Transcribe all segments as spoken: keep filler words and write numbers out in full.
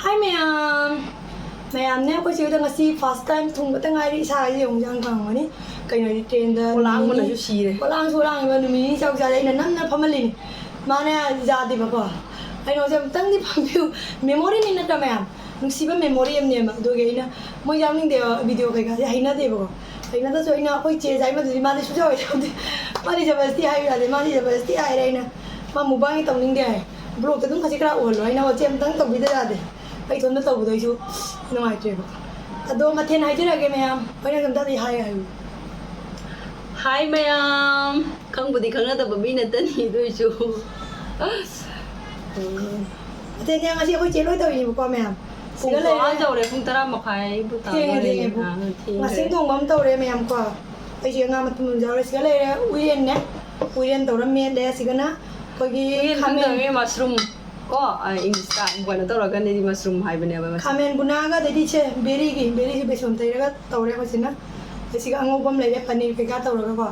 ꯍꯥꯏ ꯃꯌꯥꯝ꯫ ꯃꯌꯥꯝꯅꯦ, ꯑꯩꯈꯣꯏ ꯆꯦ ꯍꯣꯏꯗ ꯉꯁꯤ first time ꯊꯨꯡꯕꯇ ꯉꯥꯏꯔꯤ꯫ ꯏꯁꯥꯁꯦ ꯌꯦꯡꯉꯨ, ꯌꯥꯝ ꯈꯪꯉꯝꯒꯅꯤ꯫ ꯀꯩꯅꯣꯗꯤ train ꯗ ꯍꯣꯂꯥꯡꯕꯅꯁꯨ ꯅꯨꯃꯤꯠ ꯅꯤꯅꯤ, ꯁꯤꯔꯦ꯫ ꯍꯣꯂꯥꯡꯁꯨ ꯍꯣꯂꯥꯡꯉꯤꯕ, ꯅꯨꯃꯤꯠ ꯅꯤꯅꯤ ꯆꯥꯛ ꯆꯥꯗꯦ꯫ ꯑꯩꯅ ꯅꯝꯅ ꯐꯝꯍꯜꯂꯤꯅꯤ꯫ ꯃꯥꯅ ꯌꯥꯗꯦꯕꯀꯣ꯫ ꯑꯩꯅ ꯍꯧꯖꯤꯛ ꯑꯃꯨꯛꯇꯪꯗꯤ ꯐꯝꯕꯤꯌꯨ꯫ Memory ꯅꯤ ꯅꯠꯇ꯭ꯔꯥ ꯃꯌꯥꯝ? ꯅꯨꯡꯁꯤꯕ memory ꯑꯃꯅꯦꯕ꯫ ꯑꯗꯨꯒꯤ ꯑꯩꯅ ꯃꯣꯏ ꯌꯥꯎꯅꯤꯡꯗꯦꯕ, video ꯀꯩꯀꯥꯁꯦ ꯍꯩꯅꯗꯦꯕꯀꯣ꯫ ꯍꯩꯅꯗꯁꯨ ꯑꯩꯅ ꯑꯩꯈꯣꯏ ꯆꯦ ꯖꯥꯏꯃꯗꯨꯗꯤ ꯃꯥꯗꯤ ꯁꯨꯡꯌꯥꯎ ꯍꯦꯛ ꯌꯥꯎꯗꯦ꯫ ꯃꯥꯗꯤ ꯖꯕꯔꯗꯁꯇꯤ ꯍꯥꯏꯕ ꯌꯥꯗꯦ, ꯃꯥꯗꯤ ꯖꯕꯔꯗꯁꯇꯤ ꯍꯥꯏꯔꯦ꯫ ꯑꯩꯅ ꯃꯥ mukbang ꯇꯧꯅꯤꯡꯗꯦ ꯍꯥꯏ꯫ Vlog ꯇ ꯑꯗꯨꯝ ꯈꯖꯤꯛ ꯈꯔ ꯎꯍꯜꯂꯣ꯫ ꯑꯩꯅ ꯃꯆꯦ ꯑꯃꯇꯪ ꯇꯧꯕꯤꯗ ꯌꯥꯗꯦ꯫ ꯑꯩ ꯏꯊꯣꯟꯗ ꯇꯧꯕꯗꯣ ꯑꯩꯁꯨ ꯅꯨꯡꯉꯥꯏꯇ꯭ꯔꯦꯕ꯫ ꯑꯗꯣ ꯃꯊꯦꯜ ꯍꯥꯏꯖꯔꯛꯑꯒꯦ ꯃꯌꯥꯝ꯫ ꯑꯩꯅ ꯑꯝꯇꯗꯤ ꯍꯥꯏ ꯍꯥꯏꯌꯨ꯫ ꯍꯥꯏ ꯃꯌꯥꯝ꯫ ꯈꯪꯕꯨꯗꯤ ꯈꯪꯅꯗꯕ ꯃꯤ ꯅꯠꯇꯅꯤ ꯑꯗꯨ ꯑꯣꯏꯁꯨ꯫ ꯎꯝ꯫ ꯃꯊꯦꯜꯁꯦ ꯉꯁꯤ ꯑꯩꯈꯣꯏ ꯆꯦ ꯂꯣꯏ ꯇꯧꯔꯤꯅꯦꯕꯀꯣ ꯃꯌꯥꯝ꯫ ꯄꯨꯡ ꯁꯤꯗ ꯂꯩꯔꯦ꯫ ꯇꯔꯥ ꯌꯧꯔꯦ, ꯄꯨꯡ ꯇꯔꯥ ꯃꯈꯥꯏꯕꯨ ꯊꯦꯡꯉꯦ, ꯇꯥꯗꯣꯔꯦ꯫ ꯊꯦꯡꯉꯦ ꯄꯨꯡ꯫ ꯑꯥ, ꯊꯦꯡꯈ꯭ꯔꯦ꯫ ꯉꯥꯁꯤꯡ ꯊꯣꯡꯕ ꯑꯃ ꯇꯧꯔꯦ ꯃꯌꯥꯝ ꯀꯣ꯫ ꯑꯩꯁꯦ ꯉꯥ ꯃꯇꯨꯝ ꯑꯃ ꯌꯥꯎꯔꯦ꯫ ꯁꯤꯗ ꯂꯩꯔꯦ ꯎꯌꯦꯟꯅꯦ꯫ ꯎꯌꯦꯟ ꯇꯧꯔ ꯃꯦꯠꯂꯦ꯫ ꯁꯤꯒꯅ ꯑꯩꯈꯣꯏꯒꯤ ꯎꯌꯦꯟ ꯈꯥꯃꯦꯟ꯫ ꯈꯪꯗꯕ ꯃꯤ mushroom꯫ ꯀꯣ, ꯑ, English ꯇ ꯀꯩꯅꯣ ꯇꯧꯔꯒꯅꯗꯤ mushroom ꯍꯥꯏꯕꯅꯦꯕ ꯃꯁꯤ꯫ ꯈꯥꯃꯦꯟ ꯕꯨꯅꯥꯒ ꯑꯗꯩꯗꯤ ꯁꯦ ꯕꯦꯔꯤꯒꯤ, ꯕꯦꯔꯤꯁꯦ ꯕꯦꯁꯣꯟ ꯇꯩꯔꯒ ꯇꯧꯔꯦ ꯑꯩꯈꯣꯏ ꯆꯦꯅ꯫ ꯑꯗꯩ ꯁꯤꯒ ꯑꯉꯧꯕ ꯑꯃ ꯂꯩꯔꯦ, ꯄꯅꯤꯔ ꯀꯩꯀꯥ ꯇꯧꯔꯒꯀꯣ꯫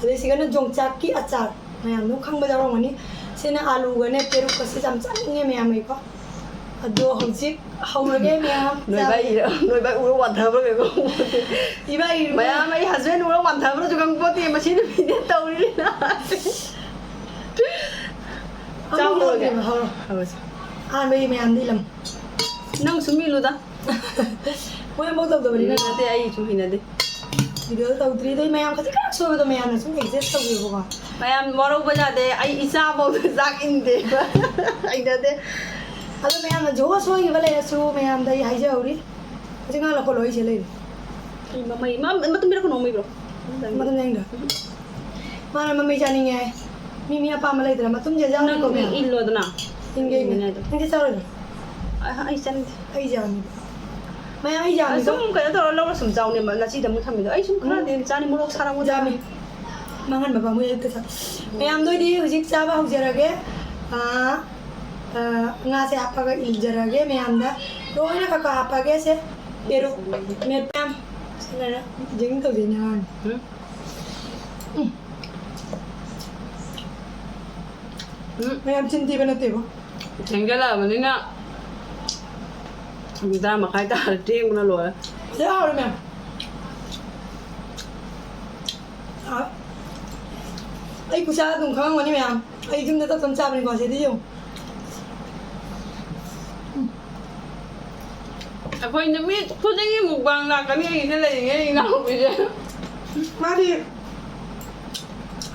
ꯑꯗꯩ ꯁꯤꯒꯅ ꯌꯣꯡꯆꯥꯛꯀꯤ ꯑꯆꯥꯔ꯫ ꯃꯌꯥꯝ ꯑꯗꯨꯝ ꯈꯪꯕ ꯌꯥꯎꯔꯝꯒꯅꯤ꯫ ꯁꯤꯅ ꯑꯂꯨꯒꯅꯦ, ꯄꯦꯔꯨꯛꯀꯁꯦ ꯌꯥꯝ ꯆꯥꯅꯤꯡꯉꯦ ꯃꯌꯥꯝ ꯑꯩꯀꯣ꯫ ꯑꯗꯣ ꯍꯧꯖꯤꯛ ꯍꯧꯔꯒꯦ ꯃꯌꯥꯝ꯫ ꯅꯣꯏ ꯆꯥꯕ꯫ ꯏꯕꯥꯏ ꯏꯔ-, ꯅꯣꯏ ꯏꯕꯥꯏ ꯎꯔ ꯋꯥꯟꯊꯕ꯭ꯔꯥ ꯀꯩꯅꯣ? ꯏꯕꯥꯏ ꯏꯔ-, ꯃꯌꯥꯝ ꯑꯩ husband ꯎꯔ ꯋꯥꯟꯊꯕ꯭ꯔꯁꯨ ꯈꯪꯄꯣꯠꯇꯦ, ꯃꯁꯤ ꯅꯨꯄꯤꯅꯦ ꯇꯧꯔꯤꯁꯤꯅ꯫ ꯑꯃꯨꯛ ꯆꯥꯎꯔꯒꯦ꯫ ꯂꯧꯗꯦꯕ, ꯍꯧꯔꯣ꯫ ꯍꯧꯔꯁꯤ꯫ ꯑꯍꯥꯟꯕꯒꯤ ꯃꯌꯥꯝꯗꯤ ꯂꯝ꯫ ꯅꯪ ꯁꯨꯝ ꯏꯜꯂꯨꯗ꯫ ꯃꯣꯏ ꯑꯃꯨꯛ ꯇꯧꯗꯕꯅꯤꯅ꯫ ꯅꯠꯇꯦ, ꯑꯩ ꯁꯨꯝ ꯍꯩꯅꯗꯦ꯫ Video ꯗ ꯇꯧꯗ꯭ꯔꯤꯗꯩ ꯃꯌꯥꯝ ꯈꯖꯤꯛ ꯈꯔ ꯁꯣꯏꯕꯗꯣ ꯃꯌꯥꯝꯅ ꯁꯨꯝ adjust ꯇꯧꯕꯤꯌꯨꯕꯀꯣ꯫ ꯃꯌꯥꯝ ꯋꯥꯔꯧꯕ ꯌꯥꯗꯦ, ꯑꯩ ꯏꯆꯥ ꯐꯥꯎꯗ ꯆꯥꯛ ꯏꯟꯗꯦꯕ꯫ ꯍꯩꯅꯗꯦ꯫ ꯑꯗꯣ ꯃꯌꯥꯝꯅ ꯖꯣ ꯁꯣꯏꯈꯤꯕ ꯂꯩꯔꯁꯨ ꯃꯌꯥꯝꯗ ꯑꯩ ꯍꯥꯏꯖꯍꯧꯔꯤ꯫ ꯍꯧꯖꯤꯛ ꯉꯥ ꯂꯧꯈꯠꯂꯣ, ꯑꯩ ꯁꯤꯗ ꯂꯩꯔꯤ꯫ ꯑꯩ ꯃꯃꯩ, ꯃ-, ꯃꯇꯨꯝ ꯄꯤꯔꯛꯀꯅꯣ, ꯃꯩ ꯕ꯭ꯔꯣ꯫ ꯃꯇꯨꯝ ꯌꯥꯏꯗ꯫ ꯃꯥꯅ ꯃꯃꯩ ꯆꯥꯅꯤꯡꯉꯦ ꯍꯥꯏ꯫ ꯃꯤ, ꯃꯤ ꯑꯄꯥꯝꯕ ꯂꯩꯗꯅ, ꯃꯇꯨꯝꯁꯦ ꯌꯥꯎꯔꯤꯀꯣ ꯅꯪ ꯃꯌꯥꯝ꯫ ꯏꯜꯂꯣꯗꯅ꯫ ꯏꯟꯒꯦ, ꯏꯟꯒꯦ꯫ ꯏꯟꯒꯦ ꯍꯥꯏꯗꯣ꯫ ꯅꯪꯗꯤ ꯆꯥꯔꯣꯏꯗ꯭ꯔꯣ? ꯑ, ꯑꯩ ꯆꯥꯅꯤꯡꯗꯦ꯫ ꯑꯩ ꯌꯥꯝꯃꯤ꯫ ꯃꯌꯥꯝ, ꯑꯩ ꯑ, ꯌꯥꯝꯃꯤꯀꯣ꯫ ꯁꯨꯝ ꯀꯩꯅꯣ ꯇꯧꯔ ꯂꯧꯔ ꯁꯨꯝ ꯆꯥꯎꯅꯦ, ꯃ-, ꯉꯁꯤꯗ ꯑꯃꯨꯛ ꯊꯝꯃꯤꯗꯣ꯫ ꯑꯩ ꯁꯨꯝ ꯈꯔꯗꯤ ꯎꯝ꯫ ꯑꯗꯨꯝ ꯆꯥꯅꯤ, ꯃꯣꯔꯣꯛ ꯁꯥꯔꯝꯒꯗ꯭ꯔꯥ? ꯌꯥꯝꯃꯤ꯫ ꯃꯥꯡꯍꯟꯕ ꯄꯥꯝꯃꯨꯏ ꯑꯌꯨꯛꯇ ꯆꯥ-, ꯃꯌꯥꯝꯗꯣ ꯑꯩꯗꯤ ꯍꯧꯖꯤꯛ ꯆꯥꯕ ꯍꯧꯖꯔꯒꯦ꯫ ꯑ, ꯑ, ꯉꯥꯁꯦ ꯍꯥꯞꯄꯒ ꯏꯟꯖꯔꯒꯦ ꯃꯌꯥꯝꯗ꯫ ꯂꯣꯏꯅ ꯈꯔ ꯈꯔ ꯍꯥꯞꯄꯒꯦ ꯁꯦ꯫ ꯄꯦꯔꯨꯛ ꯃꯦꯠꯄ ꯌꯥꯝ ꯁꯤꯟꯅꯔꯦ꯫ ꯖꯤꯡ ꯇꯧꯗꯣꯏꯅꯦ ꯑꯉꯥꯡꯅꯤ꯫ ꯎꯝ꯫ ꯎꯝ꯫ ꯎꯝ꯫ ꯃꯌꯥꯝ ꯆꯤꯟ ꯊꯤꯕ ꯅꯠꯇꯦꯕꯣ꯫ ꯊꯦꯡꯖꯜꯂꯛꯑꯕꯅꯤꯅ ꯄꯨꯡ ꯇꯔꯥ ꯃꯈꯥꯏ ꯇꯥꯔꯦ, ꯊꯦꯡꯕꯅ ꯂꯣꯏꯔꯦ꯫ ꯐꯖꯅ ꯍꯥꯎꯔꯦ ꯃꯌꯥꯝ꯫ ꯑ, ꯑꯩ ꯈꯨꯆꯥ ꯑꯗꯨꯝ ꯈꯪꯉꯝꯒꯅꯤ ꯃꯌꯥꯝ꯫ ꯑꯩ ꯌꯨꯝꯗ ꯇꯞ ꯇꯞ ꯆꯥꯕꯅꯤꯀꯣ, ꯁꯤꯗꯤ ꯌꯦꯡꯉꯨ꯫ ꯑꯩꯈꯣꯏ ꯅꯨꯃꯤꯠ ꯈꯨꯗꯤꯡꯒꯤ mukbang ꯂꯥꯛꯀꯅꯤ ꯑꯩꯒꯤꯗ ꯂꯩꯔꯤꯉꯩ ꯏꯅꯥꯎꯄꯤꯁꯦ꯫ ꯃꯥꯗꯤ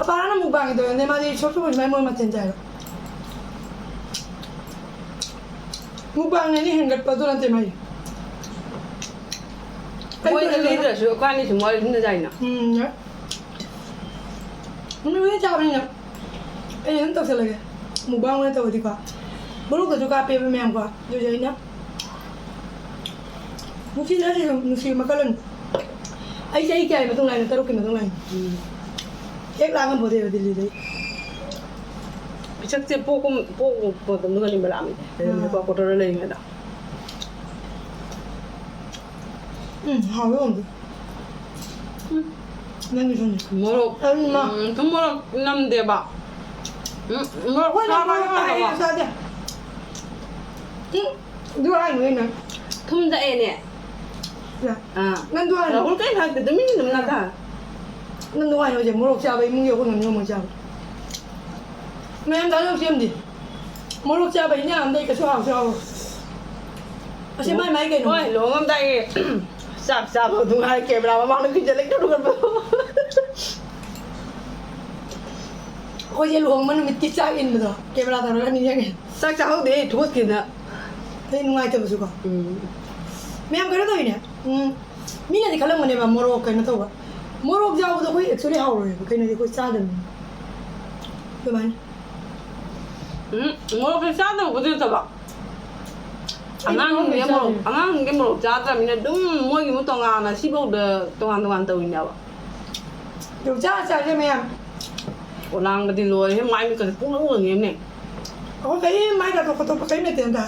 ꯑꯄꯥꯅ mukbang ꯇꯧꯔꯅꯦ, ꯃꯥꯗꯤ ꯁꯣꯞ ꯁꯣꯞ ꯁꯨꯃꯥꯏꯅ ꯃꯣꯏ ꯃꯊꯦꯜ ꯆꯥꯏꯕ꯫ Mukbang ꯅꯅꯤ ꯍꯦꯟꯒꯠꯄꯗꯨ ꯅꯠꯇꯦ ꯃꯥꯏ꯫ ꯃꯣꯏꯗ ꯂꯩꯗ꯭ꯔꯁꯨ ꯑꯩꯈꯣꯏ ꯑꯅꯤ ꯁꯨꯝ ꯋꯥꯔꯤ ꯁꯨꯝ ꯁꯥꯏꯅ꯫ ꯎꯝ, ꯌꯥꯏ꯫ ꯅꯨꯃꯤꯠ ꯈꯨꯗꯤꯡ ꯆꯥꯕꯅꯤꯅ ꯑꯩ ꯑꯗꯨꯝ ꯇꯧꯁꯜꯂꯒꯦ꯫ Mukbang ꯑꯣꯏꯅ ꯇꯧꯔꯗꯤꯀꯣ꯫ ꯃꯔꯣꯛꯀꯁꯨ ꯀꯥꯞꯄꯦꯕ ꯃꯌꯥꯝꯀꯣ꯫ ꯑꯗꯨꯁꯨ ꯑꯩꯅ ꯅꯨꯡꯁꯤꯗ꯭ꯔꯁꯨ ꯑꯗꯨꯝ ꯅꯨꯡꯁꯤꯕ ꯃꯈꯜ ꯑꯃꯅꯤ꯫ ꯑꯩ ꯆꯍꯤ ꯀꯌꯥꯒꯤ ꯃꯇꯨꯡ ꯂꯥꯛꯏꯅꯣ? ꯇꯔꯨꯛꯀꯤ ꯃꯇꯨꯡ ꯂꯥꯛꯏꯅꯣ꯫ ꯎꯝ꯫ ꯍꯦꯛ ꯂꯥꯛꯉꯝꯄꯣꯠꯇꯦꯕ ꯗꯤꯜꯂꯤꯗꯩ꯫ ꯄꯤꯁꯛꯁꯦ ꯄꯣꯛꯄ, ꯄꯣꯛꯄ ꯃꯇꯝꯗꯨꯒꯅꯤ ꯃꯂꯥꯝꯃꯤꯁꯦ꯫ ꯑꯥ꯫ ꯍꯦꯗꯀ꯭ꯋꯥꯇꯔꯗ ꯂꯩꯔꯤꯉꯩꯗ꯫ ꯎꯝ, ꯍꯥꯎꯋꯦ ꯑꯃꯨꯛꯁꯨ꯫ ꯎꯝ꯫ ꯅꯪꯒꯤꯁꯨꯅꯦ꯫ ꯃꯣꯔꯣꯛ, ꯑꯗꯨꯅ ꯎꯝ, ꯊꯨꯝ ꯃꯣꯔꯣꯛ ꯅꯝꯗꯦꯕ꯫ ꯎꯝ, ꯃꯣꯔꯣꯛ ꯑꯩꯈꯣꯏꯅ ꯁꯥꯕ ꯃꯣꯔꯣꯛ ꯆꯥꯏ ꯌꯥꯗꯕ꯫ ꯍꯥꯏꯅ ꯆꯥꯗꯦ꯫ ꯎꯝ, ꯑꯗꯨ ꯍꯥꯏꯅꯨ ꯀꯩꯅꯣ꯫ ꯊꯨꯝ ꯊꯛꯑꯦꯅꯦ꯫ ꯌꯥ꯫ ꯑꯥ꯫ ꯅꯪ ꯑꯗꯨ ꯍꯥꯏꯅꯨ꯫ ꯔꯥꯍꯨꯜ ꯀꯩꯝ ꯍꯥꯏꯗꯦ, ꯇꯨꯃꯤꯟ ꯇꯨꯃꯤꯟ ꯊꯛꯑꯦ꯫ ꯅꯪ ꯑꯗꯨ ꯍꯥꯏꯅꯨ ꯍꯧꯖꯤꯛ ꯃꯣꯔꯣꯛ ꯆꯥꯕ ꯏꯃꯨꯡꯒꯤ ꯑꯩꯈꯣꯏ ꯉꯝꯅ ꯉꯝꯃꯣꯏ ꯆꯥꯕ꯫ ꯃꯌꯥꯝ ꯆꯥꯅꯕ ꯁꯦꯝꯗꯦ꯫ ꯃꯣꯔꯣꯛ ꯆꯥꯕ ꯏꯟꯖꯥꯡ ꯑꯝꯗ ꯑꯩ ꯀꯩꯁꯨ ꯍꯥꯎꯁꯨ ꯍꯥꯎꯔꯣꯏ꯫ ꯑꯁꯤ ꯃꯥꯏ ꯃꯥꯏ ꯀꯩꯅꯣ꯫ ꯍꯣꯏ, ꯂꯨꯍꯣꯡꯉꯝꯗꯥꯏꯒꯤ ꯆꯥꯛ ꯆꯥꯕ ꯑꯗꯨ ꯉꯥꯏ camera ꯃꯃꯥꯡꯗ ꯀꯨꯏꯖꯜꯂꯛꯇ꯭ꯔꯣ ꯈꯣꯠꯄꯗꯣ꯫ ꯑꯩꯈꯣꯏꯁꯦ ꯂꯨꯍꯣꯡꯕ ꯅꯨꯃꯤꯠꯀꯤ ꯆꯥꯛ ꯏꯟꯕꯗꯣ camera ꯇꯧꯔꯒ ꯅꯤꯡꯁꯤꯡꯉꯦ꯫ ꯆꯥꯛ ꯆꯥꯍꯧꯗꯦ, ꯊꯣꯛꯈꯤꯅ꯫ ꯑꯩ ꯅꯨꯡꯉꯥꯏꯇꯕꯁꯨꯀꯣ꯫ ꯎꯝ꯫ ꯃꯌꯥꯝ ꯀꯩꯅꯣ ꯇꯧꯋꯤꯅꯦ꯫ ꯎꯝ꯫ ꯃꯤꯅꯗꯤ ꯈꯜꯂꯝꯒꯅꯦꯕ ꯃꯣꯔꯣꯛ ꯀꯩꯅꯣ ꯇꯧꯕ꯫ ꯃꯣꯔꯣꯛ ꯌꯥꯎꯕꯗꯣ ꯑꯩꯈꯣꯏ actually ꯍꯥꯎꯔꯣꯏꯕ꯫ ꯀꯩꯅꯣꯗꯤ ꯑꯩꯈꯣꯏ ꯆꯥꯗꯕꯅꯤꯅ꯫ ꯑꯗꯨꯃꯥꯏꯅ꯫ ꯎꯝ, ꯃꯣꯔꯣꯛꯁꯦ ꯆꯥꯗꯕꯕꯨꯗꯤ ꯅꯠꯇꯕ꯫ ꯑꯩꯗꯤ ꯑꯉꯥꯡꯁꯤꯡꯁꯦ ꯃꯣꯔꯣꯛ ꯃꯣꯔꯣꯛ, ꯆꯥꯗꯦ꯫ ꯑꯉꯥꯡꯁꯤꯡꯁꯦ ꯑꯗꯨꯝ ꯃꯣꯏꯒꯤ ꯑꯃꯨꯛ ꯇꯣꯉꯥꯟꯅ ꯁꯤꯐꯧꯗ ꯇꯣꯉꯥꯟ ꯇꯣꯉꯥꯟ ꯇꯧꯔꯤꯅꯦꯕ꯫ ꯌꯣꯡꯆꯥꯛ ꯆꯥꯁꯦ ꯃꯌꯥꯝ꯫ ꯑꯣꯂꯥꯡꯕꯗꯤ ꯂꯣꯏꯔꯦ, ꯃꯥꯏ ꯃꯤꯠꯀꯁꯦ ꯄꯨꯡꯂꯪ ꯂꯪꯉꯦꯅꯦ꯫ ꯑꯩꯈꯣꯏ ꯀꯔꯤꯝ ꯃꯥꯏ ꯇꯥꯊꯣꯛ ꯈꯣꯠꯇꯣꯛꯄ ꯀꯔꯤꯝ ꯂꯩꯇꯦ ꯑꯝꯇ꯫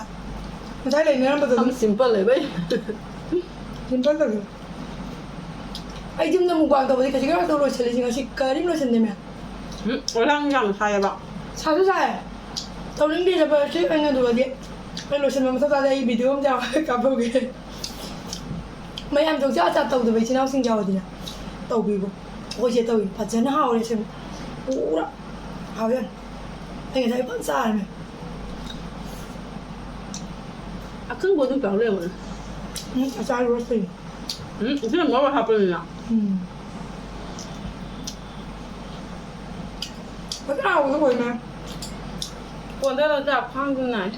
ꯉꯁꯥꯏ ꯂꯩꯅꯔꯝꯕꯗꯣ ꯑꯗꯨꯝ꯫ ꯌꯥꯝ simple ꯑꯣꯏꯕꯩ꯫ Simple ꯇꯧꯁꯦ꯫ ꯑꯩ ꯌꯨꯝꯗ mukbang ꯇꯧꯕꯗꯤ ꯈꯖꯤꯛ ꯈꯔ ꯈꯛꯇ ꯂꯣꯏꯁꯤꯜꯂꯤꯁꯦ, ꯉꯁꯤ ꯀꯔꯤꯝ ꯂꯣꯏꯁꯤꯟꯗꯦ ꯃꯌꯥꯝ꯫ ꯎꯝ, ꯑꯣꯂꯥꯡ ꯌꯥꯝ ꯁꯥꯏꯌꯦꯕ꯫ ꯁꯥꯁꯨ ꯁꯥꯏ꯫ ꯇꯧꯅꯤꯡꯗꯦ ꯆꯠꯄ ꯁꯤ ꯑꯩꯅ ꯑꯗꯨꯒꯗꯤ꯫ ꯑꯩ ꯂꯣꯏꯁꯤꯟꯕ ꯃꯊꯧ ꯇꯥꯗꯦ, ꯑꯩ ꯚꯤꯗꯤꯑꯣ ꯑꯃ ꯌꯥꯎꯔꯒ ꯀꯥꯞꯍꯧꯒꯦ꯫ ꯃꯌꯥꯝ ꯊꯣꯛꯆꯥ ꯆꯥ ꯇꯧꯗꯕ ꯏꯆꯤꯟ ꯏꯅꯥꯎꯁꯤꯡ ꯌꯥꯎꯔꯗꯤꯅꯦ, ꯇꯧꯕꯤꯕ꯫ ꯑꯩꯈꯣꯏꯁꯦ ꯇꯧꯏ, ꯐꯖꯅ ꯍꯥꯎꯔꯦ ꯁꯦꯝ꯫ ꯄꯨꯔꯥ ꯍꯥꯎꯋꯦ ꯌꯥꯝ꯫ ꯑꯩ ꯉꯁꯥꯏ ꯐꯖꯅ ꯆꯥꯔꯝꯃꯦ꯫ ꯑꯀꯪꯕ ꯑꯗꯨꯝ ꯇꯧ ꯂꯩꯔꯝꯒꯅꯤ꯫ ꯎꯝ, ꯑꯆꯥꯔ ꯔꯣꯁ ꯇꯧꯏ꯫ ꯎꯝ, ꯏꯆꯦꯅ ꯃꯔꯣꯏ ꯍꯥꯞꯄꯅꯤꯅ꯫ ꯎꯝ꯫ ꯐꯖꯅ ꯍꯥꯎꯕꯗꯣ ꯑꯣꯏꯃꯦ꯫ ꯐꯣꯟꯗ ꯂꯧꯗ ꯈ꯭ꯋꯥꯡꯁꯨ ꯅꯥꯏ꯫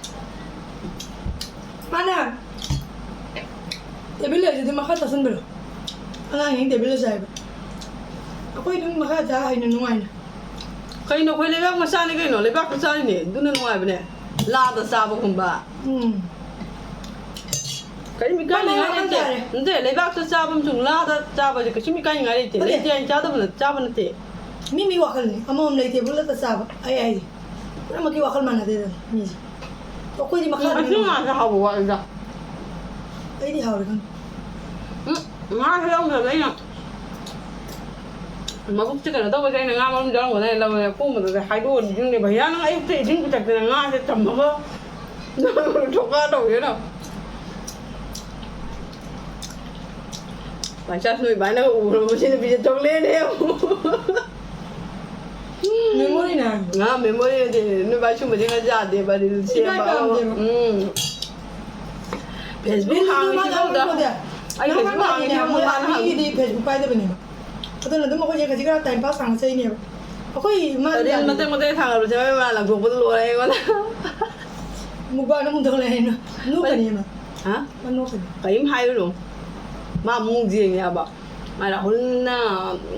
ꯃꯥꯅꯦ꯫ ꯇꯦꯕꯜ ꯂꯩꯔꯗꯤ ꯃꯈꯥ ꯆꯥꯁꯤꯟꯕꯗꯣ꯫ ꯑꯉꯥꯡꯁꯤꯡ ꯇꯦꯕꯜꯗ ꯆꯥꯏꯕ꯫ ꯑꯩꯈꯣꯏ ꯑꯗꯨꯝ ꯃꯈꯥ ꯆꯥ ꯍꯩꯅ ꯅꯨꯡꯉꯥꯏꯅ꯫ ꯀꯩꯅꯣ, ꯑꯩꯈꯣꯏ ꯂꯩꯕꯥꯛ ꯃꯆꯥꯅꯤ ꯀꯩꯅꯣ, ꯂꯩꯕꯥꯛꯇ ꯆꯥꯔꯤꯅꯦ, ꯑꯗꯨꯅ ꯅꯨꯡꯉꯥꯏꯕꯅꯦ꯫ ꯂꯥꯗ ꯆꯥꯕꯒꯨꯝꯕ꯫ ꯎꯝ꯫ ꯀꯔꯤꯝ ꯏꯀꯥꯏꯅꯤꯡꯉꯥꯏ ꯃꯥꯅꯦ, ꯂꯩꯇꯦ꯫ ꯃꯥꯅꯦ꯫ ꯅꯠꯇꯦ, ꯂꯩꯕꯥꯛꯇ ꯆꯥꯕ ꯑꯃꯁꯨꯡ ꯂꯥꯗ ꯆꯥꯕꯁꯦ ꯀꯩꯁꯨꯝ ꯏꯀꯥꯏꯅꯤꯡꯉꯥꯏ ꯂꯩꯇꯦ꯫ ꯅꯠꯇꯦ꯫ ꯂꯩꯇꯦ ꯍꯥꯏꯅ ꯆꯥꯗꯕ ꯅꯠ-, ꯆꯥꯕ ꯅꯠꯇꯦ꯫ ꯃꯤ ꯃꯤ ꯋꯥꯈꯜꯅꯤ꯫ ꯑꯃꯃꯝ ꯂꯩ, ꯇꯦꯕꯜꯗꯇ ꯆꯥꯕ꯫ ꯑꯩ ꯍꯥꯏꯁꯦ꯫ ꯄꯨꯝꯅꯃꯛꯀꯤ ꯋꯥꯈꯜ ꯃꯥꯟꯅꯗꯦꯗꯅ ꯃꯤꯁꯦ꯫ ꯑꯩꯈꯣꯏꯗꯤ ꯃꯈꯥ ꯎꯝ, ꯑꯁꯤ ꯂꯣꯏꯅ ꯉꯥꯁꯦ ꯍꯥꯎꯕ ꯋꯥꯠꯂꯤꯗ꯫ ꯑꯩꯗꯤ ꯍꯥꯎꯔꯦ ꯈꯪꯗꯦ꯫ ꯎꯝ, ꯉꯥꯁꯦ ꯌꯥꯎꯗꯕꯗ ꯑꯩꯅ ꯃꯕꯨꯛꯁꯦ ꯀꯩꯅꯣ ꯇꯧꯕꯁꯦ ꯑꯩꯅ ꯉꯥ ꯃꯔꯨꯝ ꯌꯥꯎꯔꯝꯒꯅꯤ ꯂꯧꯔꯦ꯫ ꯑꯄꯣꯝꯕꯗꯨꯗꯤ ꯍꯥꯏꯗꯣꯛꯑ ꯅꯤꯡꯁꯤꯡꯗꯦ꯫ ꯚꯩꯌꯥ, ꯅꯪ ꯑꯌꯨꯛꯇ ꯏꯁꯤꯡ ꯄꯤꯊꯛꯇꯅ ꯉꯥꯁꯦ ꯊꯝꯃꯒ ꯅꯪ ꯊꯣꯛꯂꯛꯑ ꯇꯧꯒꯦꯔꯣ? ꯂꯥꯏꯆꯥ ꯅꯣꯏ ꯕꯥꯅꯒ ꯎꯔꯕ ꯃꯁꯤ ꯅꯨꯄꯤꯁꯦ ꯊꯣꯛꯂꯛꯑꯦꯅꯦ ꯑꯃꯨꯛ꯫ ꯃꯦꯃꯣꯔꯤꯅꯦ ꯍꯥꯏꯕ꯫ ꯉꯥ ꯃꯦꯃꯣꯔꯤ ꯑꯣꯏꯗꯣꯏꯅꯦ꯫ ꯅꯣꯏ ꯕꯥ ꯁꯨꯝꯕꯁꯦ ꯉꯥ ꯌꯥꯗꯦꯕ, ꯔꯤꯜꯁ ꯏꯀꯥꯏ ꯁꯦꯝꯕ꯫ ꯄꯥꯝꯗꯦꯕ꯫ ꯎꯝ꯫ Facebook ꯔꯤꯜꯁꯁꯨ ꯍꯥꯡꯉꯤ ꯃꯥꯅ ꯁꯤꯐꯥꯎꯗ꯫ ꯑꯩꯈꯣꯏꯗ ꯑꯩ ꯌꯥꯝ Facebook ꯀꯟꯅ ꯍꯥꯡꯉꯤ ꯍꯥꯡꯉꯤꯅꯦ ꯁꯤꯐꯥꯎꯗ ꯃꯣꯏ ꯃꯥꯅ ꯍꯥꯡꯉꯤ꯫ ꯃꯤꯒꯤꯗꯤ Facebook ꯄꯥꯏꯗꯕꯅꯦꯕ꯫ ꯑꯗꯨꯅ ꯑꯗꯨꯝ ꯑꯩꯈꯣꯏꯁꯦ ꯈꯖꯤꯛ ꯈꯔ time pass ꯁꯥꯡꯅ ꯆꯩꯅꯦꯕ꯫ ꯑꯩꯈꯣꯏ ꯃꯥꯅ ꯔꯤꯜ ꯌꯥꯗꯦ꯫ ꯃꯇꯦꯛ ꯃꯇꯦꯛ ꯊꯥꯡꯒꯠꯂꯛꯄꯁꯦ ꯃꯥ ꯂꯪꯊꯣꯛꯄꯗ ꯂꯣꯏꯔꯦ ꯑꯩꯉꯣꯟꯗ꯫ ꯃꯨꯛꯕꯥꯡꯗ ꯑꯃꯨꯛ ꯇꯧ ꯂꯩ ꯍꯥꯏꯅ꯫ ꯅꯣꯛꯀꯅꯤ ꯃꯥ꯫ ꯍꯥ? ꯃꯥ ꯅꯣꯛꯀꯅꯤ꯫ ꯀꯔꯤꯝ ꯍꯥꯏꯔꯨꯅꯨ꯫ ꯃꯥ ꯑꯃꯨꯛ ꯌꯦꯡꯉꯦ ꯍꯥꯏꯕ꯫ ꯃꯥ ꯔꯥꯍꯨꯜꯅ,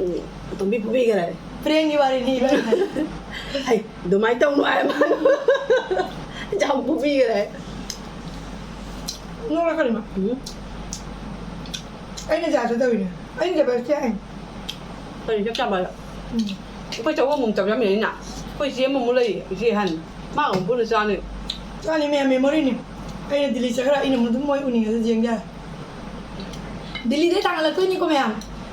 ꯎꯝ, ꯇꯣꯝꯕꯤ ꯐꯨꯕꯤꯈꯔꯦ꯫ ꯄ꯭ꯔꯦꯡꯒꯤ ꯋꯥꯔꯤꯅꯤ ꯏꯕꯥꯅꯤ ꯍꯥꯏ꯫ ꯍꯩ, ꯑꯗꯨꯃꯥꯏꯅ ꯇꯧꯅꯨ ꯍꯥꯏꯕ꯫ ꯌꯥꯝ ꯐꯨꯕꯤꯈꯔꯦ꯫ ꯅꯣꯛꯂꯛꯀꯅꯤ ꯃꯥ꯫ ꯎꯝ꯫ ꯑꯩꯅ ꯖꯥꯠꯇ ꯇꯧꯔꯤꯅꯦ꯫ ꯑꯩꯅ ꯖꯕꯔꯗꯁꯇꯤ ꯍꯥꯏꯅꯤ꯫ ꯀꯔꯤ ꯆꯞ ꯆꯥꯕ? ꯎꯝ꯫ ꯑꯩꯈꯣꯏ ꯆꯧ ꯑꯃꯨꯛ ꯆꯥꯕ ꯌꯥꯝ ꯌꯥꯏꯅ꯫ ꯑꯩꯈꯣꯏ ꯏꯆꯦ ꯑꯃꯃꯨꯛ ꯂꯩꯌꯦ, ꯏꯆꯦ ꯑꯍꯟ꯫ ꯃꯥꯒ ꯑꯃꯨꯛ ꯄꯨꯟꯅ ꯆꯥꯅꯤ꯫ ꯆꯥꯅꯤ, ꯃꯌꯥꯝ memoryꯅꯤ꯫ ꯑꯩꯅ ꯗꯤꯜꯂꯤ ꯆꯠꯈ꯭ꯔ ꯑꯩꯅ ꯑꯃꯨꯛ ꯑꯗꯨꯝ ꯃꯣꯏ ꯎꯅꯤꯡꯉꯁꯨ ꯌꯦꯡ ꯌꯥꯔꯦ꯫ ꯗꯤꯜꯂꯤꯗꯩ ꯊꯥꯡꯒꯠꯂꯛꯇꯣꯏꯅꯤꯀꯣ ꯃꯌꯥꯝ꯫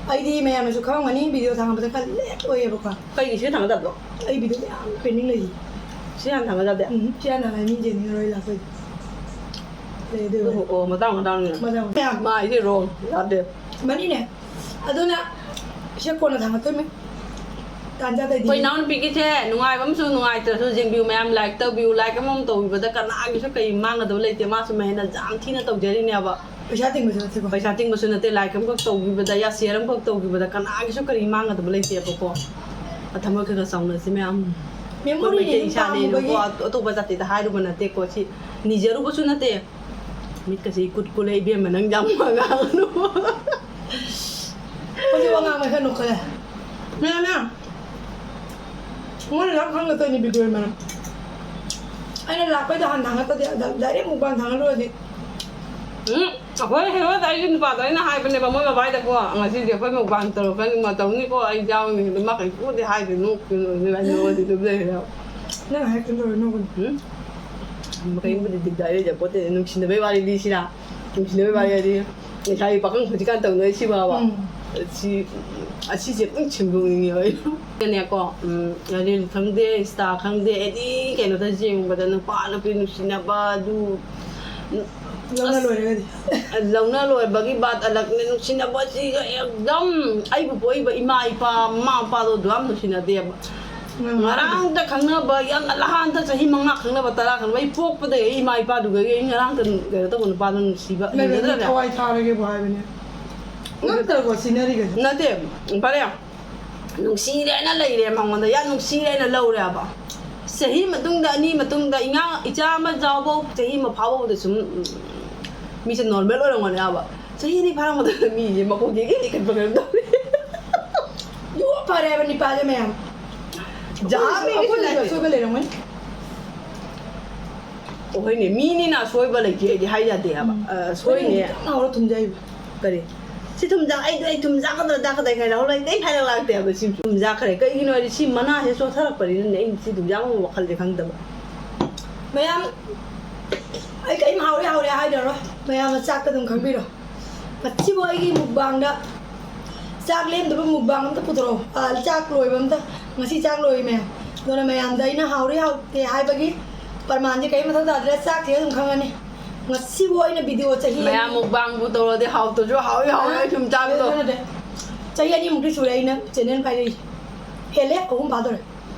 ꯑꯩꯗꯤ ꯃꯌꯥꯝꯅꯁꯨ ꯈꯪꯉꯝꯒꯅꯤ video ꯊꯥꯡꯒꯠꯄꯗ ꯈꯔ late ꯑꯣꯏꯌꯦꯕꯀꯣ꯫ ꯀꯩꯒꯤ ꯁꯤꯗ ꯊꯥꯡꯒꯠꯇꯕ꯭ꯔꯣ? ꯑꯩ video ꯃꯌꯥꯝ pending ꯂꯩꯌꯦ꯫ ꯁꯤ ꯍꯥꯟꯅ ꯊꯥꯡꯒꯠ ꯌꯥꯗꯦ? ꯎꯝ, ꯁꯤ ꯍꯥꯟꯅ ꯊꯥꯡꯒꯠ, ꯃꯤ ꯌꯦꯡꯅꯤꯡꯉꯔꯣꯏ ꯂꯥꯛꯄꯩꯗꯤ꯫ ꯑꯗꯨꯕꯨ, ꯑꯣ, ꯃꯇꯥꯡ ꯃꯇꯥꯡꯅꯦ꯫ ꯃꯇꯥꯡ ꯃꯇꯥꯡ꯫ ꯃꯥ ꯑꯩꯁꯦ wrong ꯌꯥꯗꯦ꯫ ꯃꯅꯤꯅꯦ꯫ ꯑꯗꯨꯅ ꯁꯦ ꯀꯣꯟꯅ ꯊꯥꯡꯒꯠꯇꯣꯏꯅꯦ꯫ ꯇꯥꯟ ꯆꯥꯗ꯭ꯔꯗꯤ꯫ ꯑꯩꯈꯣꯏ ꯏꯅꯥꯎꯅꯨꯄꯤꯒꯤꯁꯦ ꯅꯨꯡꯉꯥꯏꯕ ꯑꯃꯁꯨ ꯅꯨꯡꯉꯥꯏꯇ꯭ꯔꯁꯨ ꯌꯦꯡꯕꯤꯌꯨ ꯃꯌꯥꯝ, like ꯇꯧꯕꯤꯌꯨ꯫ Like ꯑꯃꯃꯝ ꯇꯧꯕꯤꯕꯗ ꯀꯅꯥꯒꯤꯁꯨ ꯀꯔꯤ ꯃꯥꯡꯒꯗꯕ ꯂꯩꯇꯦ꯫ ꯃꯥꯁꯨ ꯃꯍꯦꯟꯅ ꯌꯥꯝ ꯊꯤꯅ ꯇꯧꯖꯔꯤꯅꯦꯕ꯫ ꯄꯩꯁꯥ ꯇꯤꯡꯕꯁꯨ ꯅꯠꯇꯦꯀꯣ꯫ ꯄꯩꯁꯥ ꯇꯤꯡꯕꯁꯨ ꯅꯠꯇꯦ, like ꯑꯃꯈꯛ ꯇꯧꯕꯤꯕꯗ, ꯌꯥ, share ꯑꯃꯈꯛ ꯇꯧꯕꯤꯕꯗ ꯀꯅꯥꯒꯤꯁꯨ ꯀꯔꯤ ꯃꯥꯡꯒꯗꯕ ꯂꯩꯇꯦꯕꯀꯣ꯫ ꯊꯃꯣꯏ ꯈꯔ ꯈꯔ ꯆꯥꯎꯅꯁꯤ ꯃꯌꯥꯝ꯫ Memory ꯑꯩꯈꯣꯏ ꯃꯩꯇꯩ ꯅꯤꯅ ꯏꯁꯥꯅꯦꯅꯀꯣ, ꯄꯥꯝꯃꯨꯕꯒꯤ꯫ ꯑꯇꯣꯞꯄ ꯖꯥꯇꯤꯗ ꯍꯥꯏꯔꯨꯕ ꯅꯠꯇꯦꯀꯣ꯫ ꯁꯤ ꯅꯤꯖꯔꯨꯕꯁꯨ ꯅꯠꯇꯦ꯫ ꯃꯤꯠꯀꯁꯦ ꯏꯀꯨꯠ ꯀꯨꯠꯂꯦ, ꯏꯕꯦꯝꯃ, ꯅꯪ ꯌꯥꯝ ꯋꯥ ꯉꯥꯡꯒꯅꯨ꯫ ꯍꯧꯖꯤꯛ ꯋꯥ ꯉꯥꯡꯕ ꯈꯔ ꯅꯣꯛꯈꯠꯂꯦ꯫ ꯃꯌꯥꯝ, ꯃꯌꯥꯝ꯫ ꯃꯣꯏꯅ ꯌꯥꯝ ꯈꯪꯒꯗꯣꯏꯅꯤ video ꯃꯔꯝ꯫ ꯑꯩꯅ ꯂꯥꯛꯄꯩꯗ ꯍꯥꯟꯅ ꯍꯪꯉꯛꯇꯗꯤ, direct ꯃꯨꯛꯕꯥꯡ ꯊꯥꯡꯒꯠꯂꯨꯔꯗꯤ꯫ ꯎꯝ, ꯑꯩꯈꯣꯏ ꯍꯦꯔꯣꯗ ꯑꯩꯒꯤ ꯅꯨꯄꯥꯗꯣ ꯑꯩꯅ ꯍꯥꯏꯕꯅꯦꯕ, ꯃꯣꯏ ꯕꯕꯥꯏꯗꯀꯣ, "ꯉꯁꯤꯗꯤ ꯑꯩꯈꯣꯏ ꯃꯨꯛꯕꯥꯡ ꯇꯧꯔꯛꯀꯅꯤ, ꯃꯇꯧꯅꯤꯀꯣ, ꯑꯩ ꯌꯥꯎꯅꯤ", ꯑꯗꯨ ꯃꯥ ꯀꯩꯁꯨꯕꯨꯗꯤ ꯍꯥꯏꯗꯦ, ꯅꯣꯛꯇꯅ ꯑꯗꯨꯝ ꯂꯩꯔꯦ꯫ ꯅꯪ ꯍꯥꯏꯔꯛꯀꯅꯤ ꯇꯧꯔ ꯅꯣꯛꯀꯅꯤ꯫ ꯎꯝ? ꯀꯔꯤꯝꯕꯨꯗꯤ ꯗꯤꯛꯗꯥꯔꯤ ꯂꯩꯖꯄꯣꯠꯇꯦ, ꯅꯨꯡꯁꯤꯅꯕꯩ ꯋꯥꯔꯤꯗꯤ ꯁꯤꯔꯥ? ꯅꯨꯡꯁꯤꯅꯕꯩ ꯋꯥꯔꯤꯗꯤ ꯂꯩꯁꯥꯕꯤ ꯄꯥꯈꯪ ꯍꯧꯖꯤꯛꯀꯥꯟ ꯇꯧꯅꯔꯤꯁꯤꯕꯣꯕ꯫ ꯎꯝ꯫ ꯁꯤ, ꯑꯁꯤꯁꯦ ꯂꯣꯏ ꯁꯦꯝꯗꯣꯛꯅꯤꯡꯉꯦꯕ ꯑꯩ꯫ ꯀꯅꯦꯀꯣ, ꯎꯝ, reel ꯈꯪꯗꯦ, Insta ꯈꯪꯗꯦ, any ꯀꯩꯅꯣꯗ ꯌꯦꯡꯕꯗ ꯅꯨꯄꯥ ꯅꯨꯄꯤ ꯅꯨꯡꯁꯤꯅꯕ ꯑꯗꯨ, ꯂꯧꯅ ꯑꯁ, ꯂꯣꯏꯔꯒꯗꯤ꯫ ꯂꯧꯅ ꯂꯣꯏꯕꯒꯤ ꯕꯥꯠ ꯑꯂꯛꯅꯦ, ꯅꯨꯡꯁꯤꯅꯕꯁꯤꯒ ꯑꯦꯛꯗꯝ ꯑꯩꯕꯨ ꯄꯣꯛꯏꯕ ꯏꯃꯥ ꯏꯄꯥ, ꯃꯃꯥ ꯃꯄꯥꯗꯣ ꯑꯗꯨ ꯌꯥꯝ ꯅꯨꯡꯁꯤꯅꯗꯦꯕ꯫ ꯎꯝ꯫ ꯉꯔꯥꯡꯇ ꯈꯪꯅꯕ, ꯌꯥꯝꯅ ꯂꯍꯥꯟꯇ ꯆꯍꯤ ꯃꯉꯥ ꯈꯪꯅꯕ, ꯇꯔꯥ ꯈꯪꯅꯕ, ꯑꯩ ꯄꯣꯛꯄꯗꯒꯤ ꯑꯩ ꯏꯃꯥ ꯏꯄꯥꯗꯨꯒ ꯑꯩ ꯉꯔꯥꯡꯇ ꯀꯩꯅꯣ ꯇꯧꯕ ꯅꯨꯄꯥꯗꯣ ꯅꯨꯡꯁꯤꯕ ꯂꯩꯕꯅꯤ, ꯍꯦꯟꯖꯗ꯭ꯔꯅꯦ? ꯊꯋꯥꯏ ꯊꯥꯔꯒꯦꯕꯨ ꯍꯥꯏꯕꯅꯦ꯫ ꯉꯛꯇ꯭ꯔꯕꯣ ꯁꯤꯟꯅꯔꯤꯒꯁꯦ? ꯅꯠꯇꯦ, ꯐꯔꯦ꯫ ꯅꯨꯡꯁꯤꯔꯦꯅ ꯂꯩꯔꯦ ꯃꯉꯣꯟꯗ, ꯌꯥꯝ ꯅꯨꯡꯁꯤꯔꯦꯅ ꯂꯧꯔꯦꯕ꯫ ꯆꯍꯤ ꯃꯇꯨꯡꯗ, ꯑꯅꯤ ꯃꯇꯨꯡꯗ, ꯏꯉꯥ-, ꯏꯆꯥ ꯑꯃ ꯆꯥꯎꯕ ꯆꯍꯤ ꯑꯃ ꯐꯥꯎꯕꯗ ꯁꯨꯝ, ꯎꯝ, ꯃꯤꯁꯦ normal ꯑꯣꯏꯔꯝꯒꯅꯦꯕ꯫ ꯆꯍꯤ ꯑꯅꯤ ꯐꯥꯔꯛꯄꯗ ꯃꯤꯁꯦ ꯃꯀꯣꯛ ꯏꯀꯦ ꯏꯀꯠꯄ ꯀꯩꯅꯣꯝ ꯇꯧꯔꯦ꯫ ꯌꯣ, ꯐꯔꯦ ꯍꯥꯏꯕ ꯅꯤꯄꯥꯁꯦ ꯃꯌꯥꯝ꯫ ꯖꯥ ꯑꯩꯈꯣꯏꯁꯨ ꯃꯤꯒꯤꯁꯨ ꯑꯩꯈꯣꯏꯁꯨ ꯂꯩꯇꯦ꯫ ꯑꯁꯣꯏꯕ ꯂꯩꯔꯝꯒꯅꯤ꯫ ꯑꯣ, ꯍꯣꯏꯅꯦ, ꯃꯤꯅꯤꯅ ꯑꯁꯣꯏꯕ ꯂꯩꯇꯦ ꯑꯩꯗꯤ ꯍꯥꯏ ꯌꯥꯗꯦ ꯍꯥꯏꯕ꯫ ꯎꯝ꯫ ꯑ, ꯁꯣꯏꯅꯦ꯫ ꯑꯩꯈꯣꯏꯅ ꯈꯤꯇꯪ ꯉꯥꯎꯔ ꯊꯨꯝꯖꯩꯕ꯫ ꯀꯔꯤ? ꯁꯤ ꯊꯨꯝꯖꯥꯛ, ꯑꯩꯗꯣ ꯑꯩ ꯊꯨꯝꯖꯥꯛꯀꯗ꯭ꯔꯥ ꯖꯥꯛꯀꯗ꯭ꯔꯥ ꯀꯥꯏꯅ ꯍꯧꯔꯛꯏ, ꯑꯩ ꯍꯥꯏꯔꯛ ꯂꯥꯛꯇꯦ ꯍꯥꯏꯕ꯫ ꯁꯤ ꯊꯨꯝꯖꯥꯛꯈ꯭ꯔꯦ꯫ ꯀꯩꯒꯤꯅꯣ ꯍꯥꯏꯗꯤ ꯁꯤ ꯃꯅꯥꯁꯦ ꯆꯣꯠꯊꯔꯛꯄꯅꯤꯅꯅꯦ, ꯑꯩ ꯁꯤ ꯊꯨꯝꯖꯥꯛ ꯑꯃ ꯋꯥꯈꯜꯁꯦ ꯈꯪꯗꯕ꯫ ꯃꯌꯥꯝ, ꯑꯩ ꯀꯔꯤꯝ ꯍꯥꯎꯔꯦ ꯍꯥꯎꯔꯦ ꯍꯥꯏꯔꯔꯣꯏ꯫ ꯃꯌꯥꯝꯅ ꯆꯥꯛꯇ ꯑꯗꯨꯝ ꯈꯪꯕꯤꯔꯣ꯫ ꯃꯁꯤꯕꯨ ꯑꯩꯒꯤ ꯃꯨꯛꯕꯥꯡꯗ ꯆꯥꯛ ꯂꯦꯝꯗꯕ ꯃꯨꯛꯕꯥꯡ ꯑꯝꯇ ꯄꯨꯊꯣꯔꯛꯑꯣ꯫ ꯑ, ꯆꯥꯛ ꯂꯣꯏꯕ ꯑꯝꯇ, ꯉꯁꯤ ꯆꯥꯛ ꯂꯣꯏꯔꯦ ꯃꯌꯥꯝ꯫ ꯑꯗꯨꯅ ꯃꯌꯥꯝꯗ ꯑꯩꯅ ꯍꯥꯎꯔꯦ ꯍꯥꯎꯇꯦ ꯍꯥꯏꯕꯒꯤ ꯄ꯭ꯔꯃꯥꯟꯁꯦ ꯀꯔꯤꯝ ꯃꯊꯧ ꯇꯥꯗ꯭ꯔꯦ, ꯆꯥꯛꯁꯦ ꯑꯗꯨꯝ ꯈꯪꯉꯅꯤ꯫ ꯉꯁꯤꯕꯨ ꯑꯩꯅ video ꯆꯍꯤ ꯃꯌꯥꯝ ꯑꯅꯤ mukbangꯕꯨ ꯇꯧꯔꯗꯤ ꯍꯥꯎꯇ꯭ꯔꯁꯨ ꯍꯥꯎꯏ ꯍꯥꯎꯏ ꯑꯥ, ꯁꯨꯝ ꯆꯥꯕꯗꯣ꯫ ꯅꯠꯇꯦ, ꯅꯠꯇꯦ꯫ ꯆꯍꯤ ꯑꯅꯤꯃꯨꯛꯇꯤ ꯁꯨꯔꯦ ꯑꯩꯅ channel ꯄꯥꯏꯔꯛꯏꯁꯦ꯫ ꯍꯦꯜꯂꯦ, ꯑꯍꯨꯝ ꯐꯥꯗꯣꯔꯦ꯫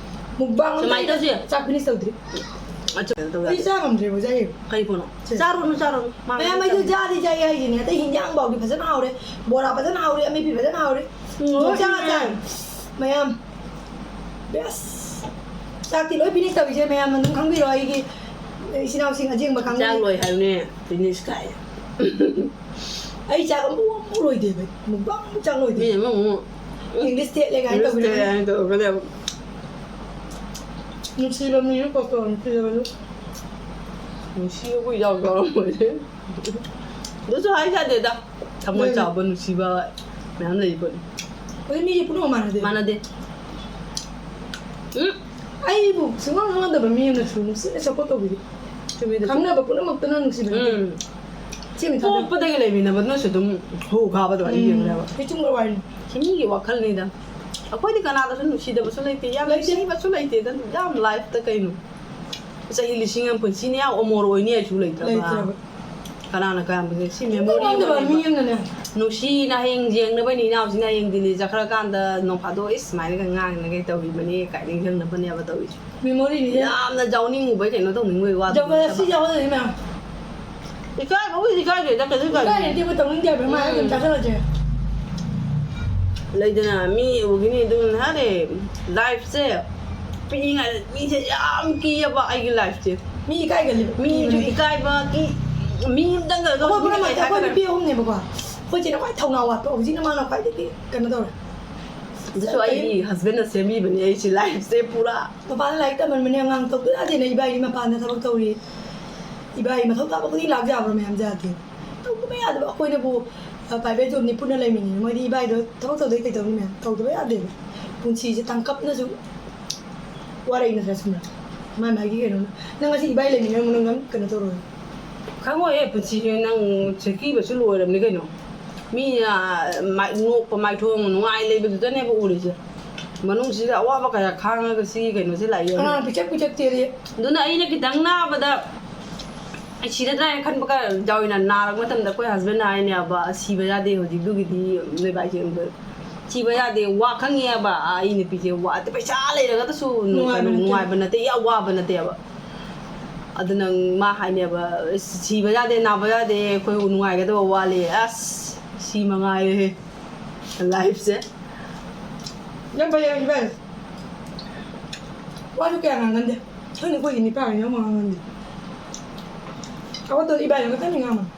Mukbang ꯑꯝꯇ ꯁꯨꯃꯥꯏꯅ ꯇꯧꯁꯤ꯫ ꯆꯥꯛ finish ꯇꯧꯗ꯭ꯔꯤ꯫ ꯑꯆꯥ, ꯀꯩꯅꯣ ꯇꯧ ꯑꯩ ꯌꯥꯗꯦ꯫ ꯆꯥ ꯉꯝꯗ꯭ꯔꯦꯕ ꯆꯥꯏꯌꯦ꯫ ꯀꯩ ꯄꯣꯠꯅꯣ? ꯁꯦ꯫ ꯆꯥꯔꯨꯅꯨ, ꯆꯥꯔꯨꯅꯨ꯫ ꯃꯥ ꯃꯌꯥꯝ ꯉꯥꯛꯇ ꯑꯩꯁꯨ ꯆꯥꯔꯨꯅꯨ꯫ ꯆꯥꯗꯤ ꯆꯥꯏ ꯍꯥꯏꯁꯤꯅꯦ꯫ ꯑꯇꯩ ꯍꯤꯟꯖꯥꯡ ꯐꯥꯎꯗꯤ ꯐꯖꯅ ꯍꯥꯎꯔꯦ꯫ ꯕꯣꯔꯥ ꯐꯖꯅ ꯍꯥꯎꯔꯦ, ꯑꯃꯦꯠꯄꯤ ꯐꯖꯅ ꯍꯥꯎꯔꯦ꯫ ꯎꯝ, ꯆꯥ ꯍꯣꯏ, ꯆꯥ꯫ ꯎꯝ꯫ ꯃꯌꯥꯝ꯫ Best꯫ ꯆꯥꯛꯇꯤ ꯂꯣꯏ finish ꯇꯧꯔꯤꯁꯦ ꯃꯌꯥꯝ ꯑꯗꯨꯝ ꯈꯪꯕꯤꯔꯣ ꯑꯩꯒꯤ ꯏꯆꯤꯟ ꯏꯅꯥꯎꯁꯤꯡ ꯑꯖꯦꯡꯕ ꯀꯥꯡꯕꯨ꯫ ꯆꯥꯛ ꯂꯣꯏ ꯍꯥꯏꯕꯅꯦ, finish ꯀꯥꯏ꯫ ꯑꯩ ꯆꯥꯛ ꯑꯃꯨꯛ ꯑꯃꯨꯛ ꯂꯣꯏꯗꯦꯕ꯫ Mukbang ꯑꯃꯨꯛ ꯆꯥꯛ ꯂꯣꯏꯗꯦ꯫ ꯃꯤ ꯑꯃꯨꯛ ꯑꯃꯨꯛ English ꯊꯦꯠꯂꯦ ꯀꯥꯏꯅ English ꯇꯧꯕꯅꯦ꯫ ꯊꯦꯠꯂꯦ ꯀꯥꯏꯅ ꯇꯧꯔꯛꯀꯅꯦꯕ꯫ ꯅꯨꯡꯁꯤꯕ ꯃꯤꯁꯨ ꯀꯣꯛꯇꯣ ꯅꯨꯡꯁꯤꯖꯕꯁꯨ꯫ ꯅꯨꯡꯁꯤꯕꯕꯨ ꯌꯥꯎ ꯌꯥꯎꯔꯝꯃꯣꯏꯅꯦ꯫ ꯑꯗꯨꯁꯨ ꯍꯥꯏ ꯌꯥꯗꯦꯗ꯫ ꯊꯃꯣꯏ ꯂꯩꯔꯦ꯫ ꯆꯥꯎꯕ ꯅꯨꯡꯁꯤꯕ ꯃꯌꯥꯝ ꯂꯩ ꯄꯣꯠꯅꯤ꯫ ꯑꯗꯨ ꯃꯤꯁꯦ ꯄꯨꯝꯅꯃꯛ ꯃꯥꯟꯅꯗꯦ꯫ ꯃꯥꯟꯅꯗꯦ꯫ ꯎꯝ꯫ ꯑꯩꯕꯨ ꯁꯨꯡꯈꯪ ꯈꯪꯅꯗꯕ ꯃꯤ ꯑꯃꯅꯁꯨ ꯅꯨꯡꯁꯤꯅ support ꯇꯧꯕꯤꯔꯤ꯫ ꯆꯨꯝꯃꯤꯗ꯫ ꯈꯪꯅꯕ ꯄꯨꯝꯅꯃꯛꯇꯅ ꯅꯨꯡꯁꯤꯕꯤꯔꯤ꯫ ꯎꯝ꯫ ꯁꯤ ꯃꯤ ꯊꯥꯖ- ꯄꯣꯛꯄꯗꯒꯤ ꯂꯩꯃꯤꯟꯅꯕꯗꯨꯅꯁꯨ ꯑꯗꯨꯝ ꯍꯧ ꯈꯥꯕꯗꯣ ꯑꯩ ꯎꯝ꯫ ꯌꯦꯡꯉꯦꯕ꯫ ꯁꯤ ꯆꯨꯝꯕ ꯋꯥꯔꯤꯅꯤ꯫ ꯁꯤ ꯃꯤꯒꯤ ꯋꯥꯈꯜꯅꯤꯗ꯫ ꯑꯩꯈꯣꯏꯗꯤ ꯀꯅꯥꯗꯁꯨ ꯅꯨꯡꯁꯤꯗꯕꯁꯨ ꯂꯩꯇꯦ, ꯌꯥꯝ ꯂꯩꯇꯦ꯫ ꯅꯨꯡꯁꯤꯕꯁꯨ ꯂꯩꯇꯦꯗ, ꯌꯥꯝ lifeꯇ ꯀꯩꯅꯣ꯫ ꯆꯍꯤ ꯂꯤꯁꯤꯡ ꯑꯃ ꯄꯨꯟꯁꯤꯅ ꯌꯥꯝ ꯑꯃꯣꯔ ꯑꯣꯏꯅꯤ ꯍꯥꯏꯁꯨ ꯂꯩꯇ꯭ꯔꯕ꯫ ꯂꯩꯇ꯭ꯔꯕ꯫ ꯀꯅꯥꯅ ꯀꯌꯥꯝ ꯐꯖꯩ? ꯁꯤ ꯈꯪꯗꯕ memory ꯑꯃ ꯃꯤ ꯂꯩꯕ꯫ ꯑꯃꯅꯅꯦ꯫ ꯅꯨꯡꯁꯤꯅ ꯍꯌꯦꯡ ꯌꯦꯡꯅꯕꯅꯤ, ꯏꯅꯥꯎꯁꯤꯅ ꯍꯌꯦꯡ ꯗꯤꯜꯂꯤ ꯆꯠꯈ꯭ꯔꯀꯥꯟꯗ ꯅꯣꯡ ꯐꯥꯗꯣꯛ, "ꯏꯁ, ꯁꯨꯃꯥꯏꯅꯒ ꯉꯥꯡꯅꯒꯦ ꯇꯧꯔꯤꯕꯅꯤ" ꯀꯥꯏ ꯅꯤꯡꯁꯤꯡꯅꯕꯅꯦꯕ ꯇꯧꯔꯤꯁꯦ꯫ Memoryꯅꯤꯅꯦ꯫ ꯌꯥꯝꯅ ꯌꯥꯎꯅꯤꯡꯉꯨꯕꯩ ꯀꯩꯅꯣ ꯇꯧꯅꯤꯡꯕꯩ ꯋꯥꯗꯨ ꯖꯕꯔꯗꯁꯇꯤ ꯅꯠꯇꯕ꯫ ꯌꯥꯎꯍꯜꯂꯅꯤ ꯃꯌꯥꯝ꯫ ꯏꯀꯥꯏꯕꯕꯨꯗꯤ ꯏꯀꯥꯏꯗꯦꯗ, ꯀꯩꯁꯨ ꯏꯀꯥꯏꯗꯦ꯫ ꯏꯀꯥꯏꯅꯗꯦꯕ, ꯇꯧꯅꯤꯡꯗꯦ ꯍꯥꯏꯕ, ꯃꯥ ꯑꯗꯨꯝ ꯎꯝ꯫ ꯆꯥꯁꯜꯂꯁꯦ꯫ ꯂꯩꯗꯅ, ꯃꯤ ꯎꯒꯤꯅꯤ ꯑꯗꯨꯝ ꯍꯥꯏꯔꯦ, lifeꯁꯦ ꯄꯤꯛꯏꯉꯩꯗ ꯃꯤꯁꯦ ꯌꯥꯝ ꯀꯤꯌꯦꯕ ꯑꯩꯒꯤ lifeꯁꯦ꯫ ꯃꯤ ꯏꯀꯥꯏꯒꯜꯂꯤꯕ, ꯃꯤꯁꯨ ꯀꯤꯕꯅꯦ꯫ ꯏꯀꯥꯏꯕ, ꯀꯤ-, ꯃꯤ ꯑꯝꯇꯪꯒ ꯑꯩꯈꯣꯏ ꯄꯨꯝꯅꯃꯛꯇ ꯑꯩꯈꯣꯏ ꯍꯥꯏꯔꯒ ꯅꯨꯄꯤ ꯑꯍꯨꯝꯅꯦꯕꯀꯣ꯫ ꯑꯩꯈꯣꯏ ꯆꯦꯅ ꯈ꯭ꯋꯥꯏ ꯊꯧꯅꯥ ꯋꯥꯠꯄ, ꯍꯧꯖꯤꯛꯅ ꯃꯥꯅ ꯈ꯭ꯋꯥꯏꯗꯒꯤ ꯀꯩꯅꯣ ꯇꯧꯔꯦ꯫ ꯑꯗꯨꯁꯨ ꯑꯩꯒꯤ husbandꯅ ꯁꯦꯝꯕꯤꯕꯅꯦ ꯑꯩꯁꯦ lifeꯁꯦ ꯄꯨꯔꯥ꯫ ꯃꯄꯥꯟꯗ ꯂꯥꯏꯔꯤꯛ ꯇꯝꯍꯟꯕꯅꯦ ꯑꯉꯥꯡ, ꯇꯧꯗ ꯌꯥꯗꯦꯅ ꯏꯕꯥꯏꯗꯤ ꯃꯄꯥꯟꯗ ꯊꯕꯛ ꯇꯧꯔꯤ꯫ ꯏꯕꯥꯏ ꯃꯊꯧ ꯇꯥꯕ ꯈꯨꯗꯤꯡ ꯂꯥꯛ ꯌꯥꯕ꯭ꯔꯣ ꯃꯌꯥꯝ? ꯌꯥꯗꯦ꯫ ꯇꯧꯗꯕ ꯌꯥꯗꯕ꯫ ꯑꯩꯈꯣꯏꯅꯕꯨ, ꯑ, private jobꯅꯤ ꯄꯨꯟꯅ ꯂꯩꯃꯤꯟꯅꯩ꯫ ꯃꯣꯏꯗꯤ ꯏꯕꯥꯏꯗꯣ ꯊꯕꯛ ꯇꯧꯗꯣꯏ ꯀꯩꯗꯧꯅꯤ ꯃꯌꯥꯝ? ꯇꯧꯗꯕ ꯌꯥꯗꯦꯕ꯫ ꯄꯨꯟꯁꯤꯁꯦ ꯇꯥꯡꯀꯞꯅꯁꯨ ꯋꯥꯔꯛꯏ ꯅꯠꯇ꯭ꯔꯥ ꯁꯨꯝꯕ? ꯃꯥꯏ ꯃꯥꯏꯒꯤ ꯀꯩꯅꯣꯅ꯫ ꯅꯪ ꯉꯁꯤ ꯏꯕꯥꯏ ꯂꯩꯃꯤꯟꯅꯔꯝꯃꯣ, ꯅꯪ ꯅꯪ ꯀꯩꯅꯣ ꯇꯧꯔꯣꯏ꯫ ꯈꯪꯉꯣꯏꯍꯦ, ꯄꯨꯟꯁꯤꯁꯦ ꯅꯪ ꯆꯦꯛꯀꯤꯕꯁꯨ ꯂꯣꯏꯔꯕꯅꯤ ꯀꯩꯅꯣ꯫ ꯃꯤꯅ ꯃꯥꯏ-, ꯅꯣꯛꯄ ꯃꯥꯏꯊꯣꯡ ꯅꯨꯡꯉꯥꯏ ꯂꯩꯕꯗꯨꯗꯅꯦꯕ ꯎꯔꯤꯁꯦ꯫ ꯃꯅꯨꯡꯁꯤꯗ ꯑꯋꯥꯕ ꯀꯌꯥ ꯈꯥꯡꯉꯒ ꯁꯤꯒꯤ ꯀꯩꯅꯣꯁꯦ ꯂꯥꯛꯏ ꯍꯥꯏꯕꯅꯤ꯫ ꯑꯉꯥꯡ ꯄꯤꯛꯆꯛ ꯄꯤꯛꯆꯛ ꯆꯦꯜꯂꯤ꯫ ꯑꯗꯨꯅ ꯑꯩꯅ ꯈꯤꯇꯪ ꯅꯥꯕꯗ ꯁꯤꯔꯗ꯭ꯔꯥ ꯍꯥꯏꯅ ꯈꯟꯕꯒ ꯌꯥꯎꯋꯤꯅ, ꯅꯥꯔꯛꯄ ꯃꯇꯝꯗ ꯑꯩꯈꯣꯏ ꯍꯁꯕꯦꯟꯅ ꯍꯥꯏꯅꯦꯕ, "ꯁꯤꯕ ꯌꯥꯗꯦ ꯍꯧꯖꯤꯛꯇꯨꯒꯤꯗꯤ ꯅꯣꯏ ꯕꯥꯏꯁꯦ ꯑꯝꯇ ꯁꯤꯕ ꯌꯥꯗꯦ, ꯋꯥ ꯈꯪꯉꯦꯕ, ꯑꯥ, ꯑꯩ ꯅꯨꯄꯤꯁꯦ ꯋꯥ ꯄꯩꯁꯥ ꯂꯩꯔꯒꯗꯁꯨ ꯅꯨꯡꯉꯥꯏꯕ ꯀꯩꯅꯣ ꯅꯠꯇꯦ꯫ ꯅꯨꯡꯉꯥꯏꯕ ꯅꯠꯇꯦ, ꯌꯥꯝ ꯋꯥꯕ ꯅꯠꯇꯦꯕ"꯫ ꯑꯗꯨꯅ ꯃꯥ ꯍꯥꯏꯅꯦꯕ, "ꯁꯤꯕ ꯌꯥꯗꯦ, ꯅꯥꯕ ꯌꯥꯗꯦ, ꯑꯩꯈꯣꯏ ꯅꯨꯡꯉꯥꯏꯒꯗꯕ ꯋꯥꯠꯂꯤ"꯫ ꯑꯁ, ꯁꯤ ꯃꯉꯥꯏꯔꯦꯍꯦ ꯂꯥꯏꯐꯁꯦ꯫ ꯌꯥꯝ ꯐꯩ, ꯌꯥꯝ ꯐꯩ꯫ ꯋꯥꯁꯨ ꯀꯌꯥ ꯉꯥꯡꯒꯟꯗꯦ꯫ ꯑꯩꯈꯣꯏ ꯅꯨꯄꯥꯒꯤ ꯅꯤꯄꯥꯒ ꯌꯥꯝ ꯉꯥꯡꯒꯟꯗꯦ꯫ ꯑꯩꯈꯣꯏꯗꯣ ꯏꯕꯥꯅꯤ ꯈꯛꯇꯪꯗꯤ ꯉꯥꯡꯕꯅꯤ꯫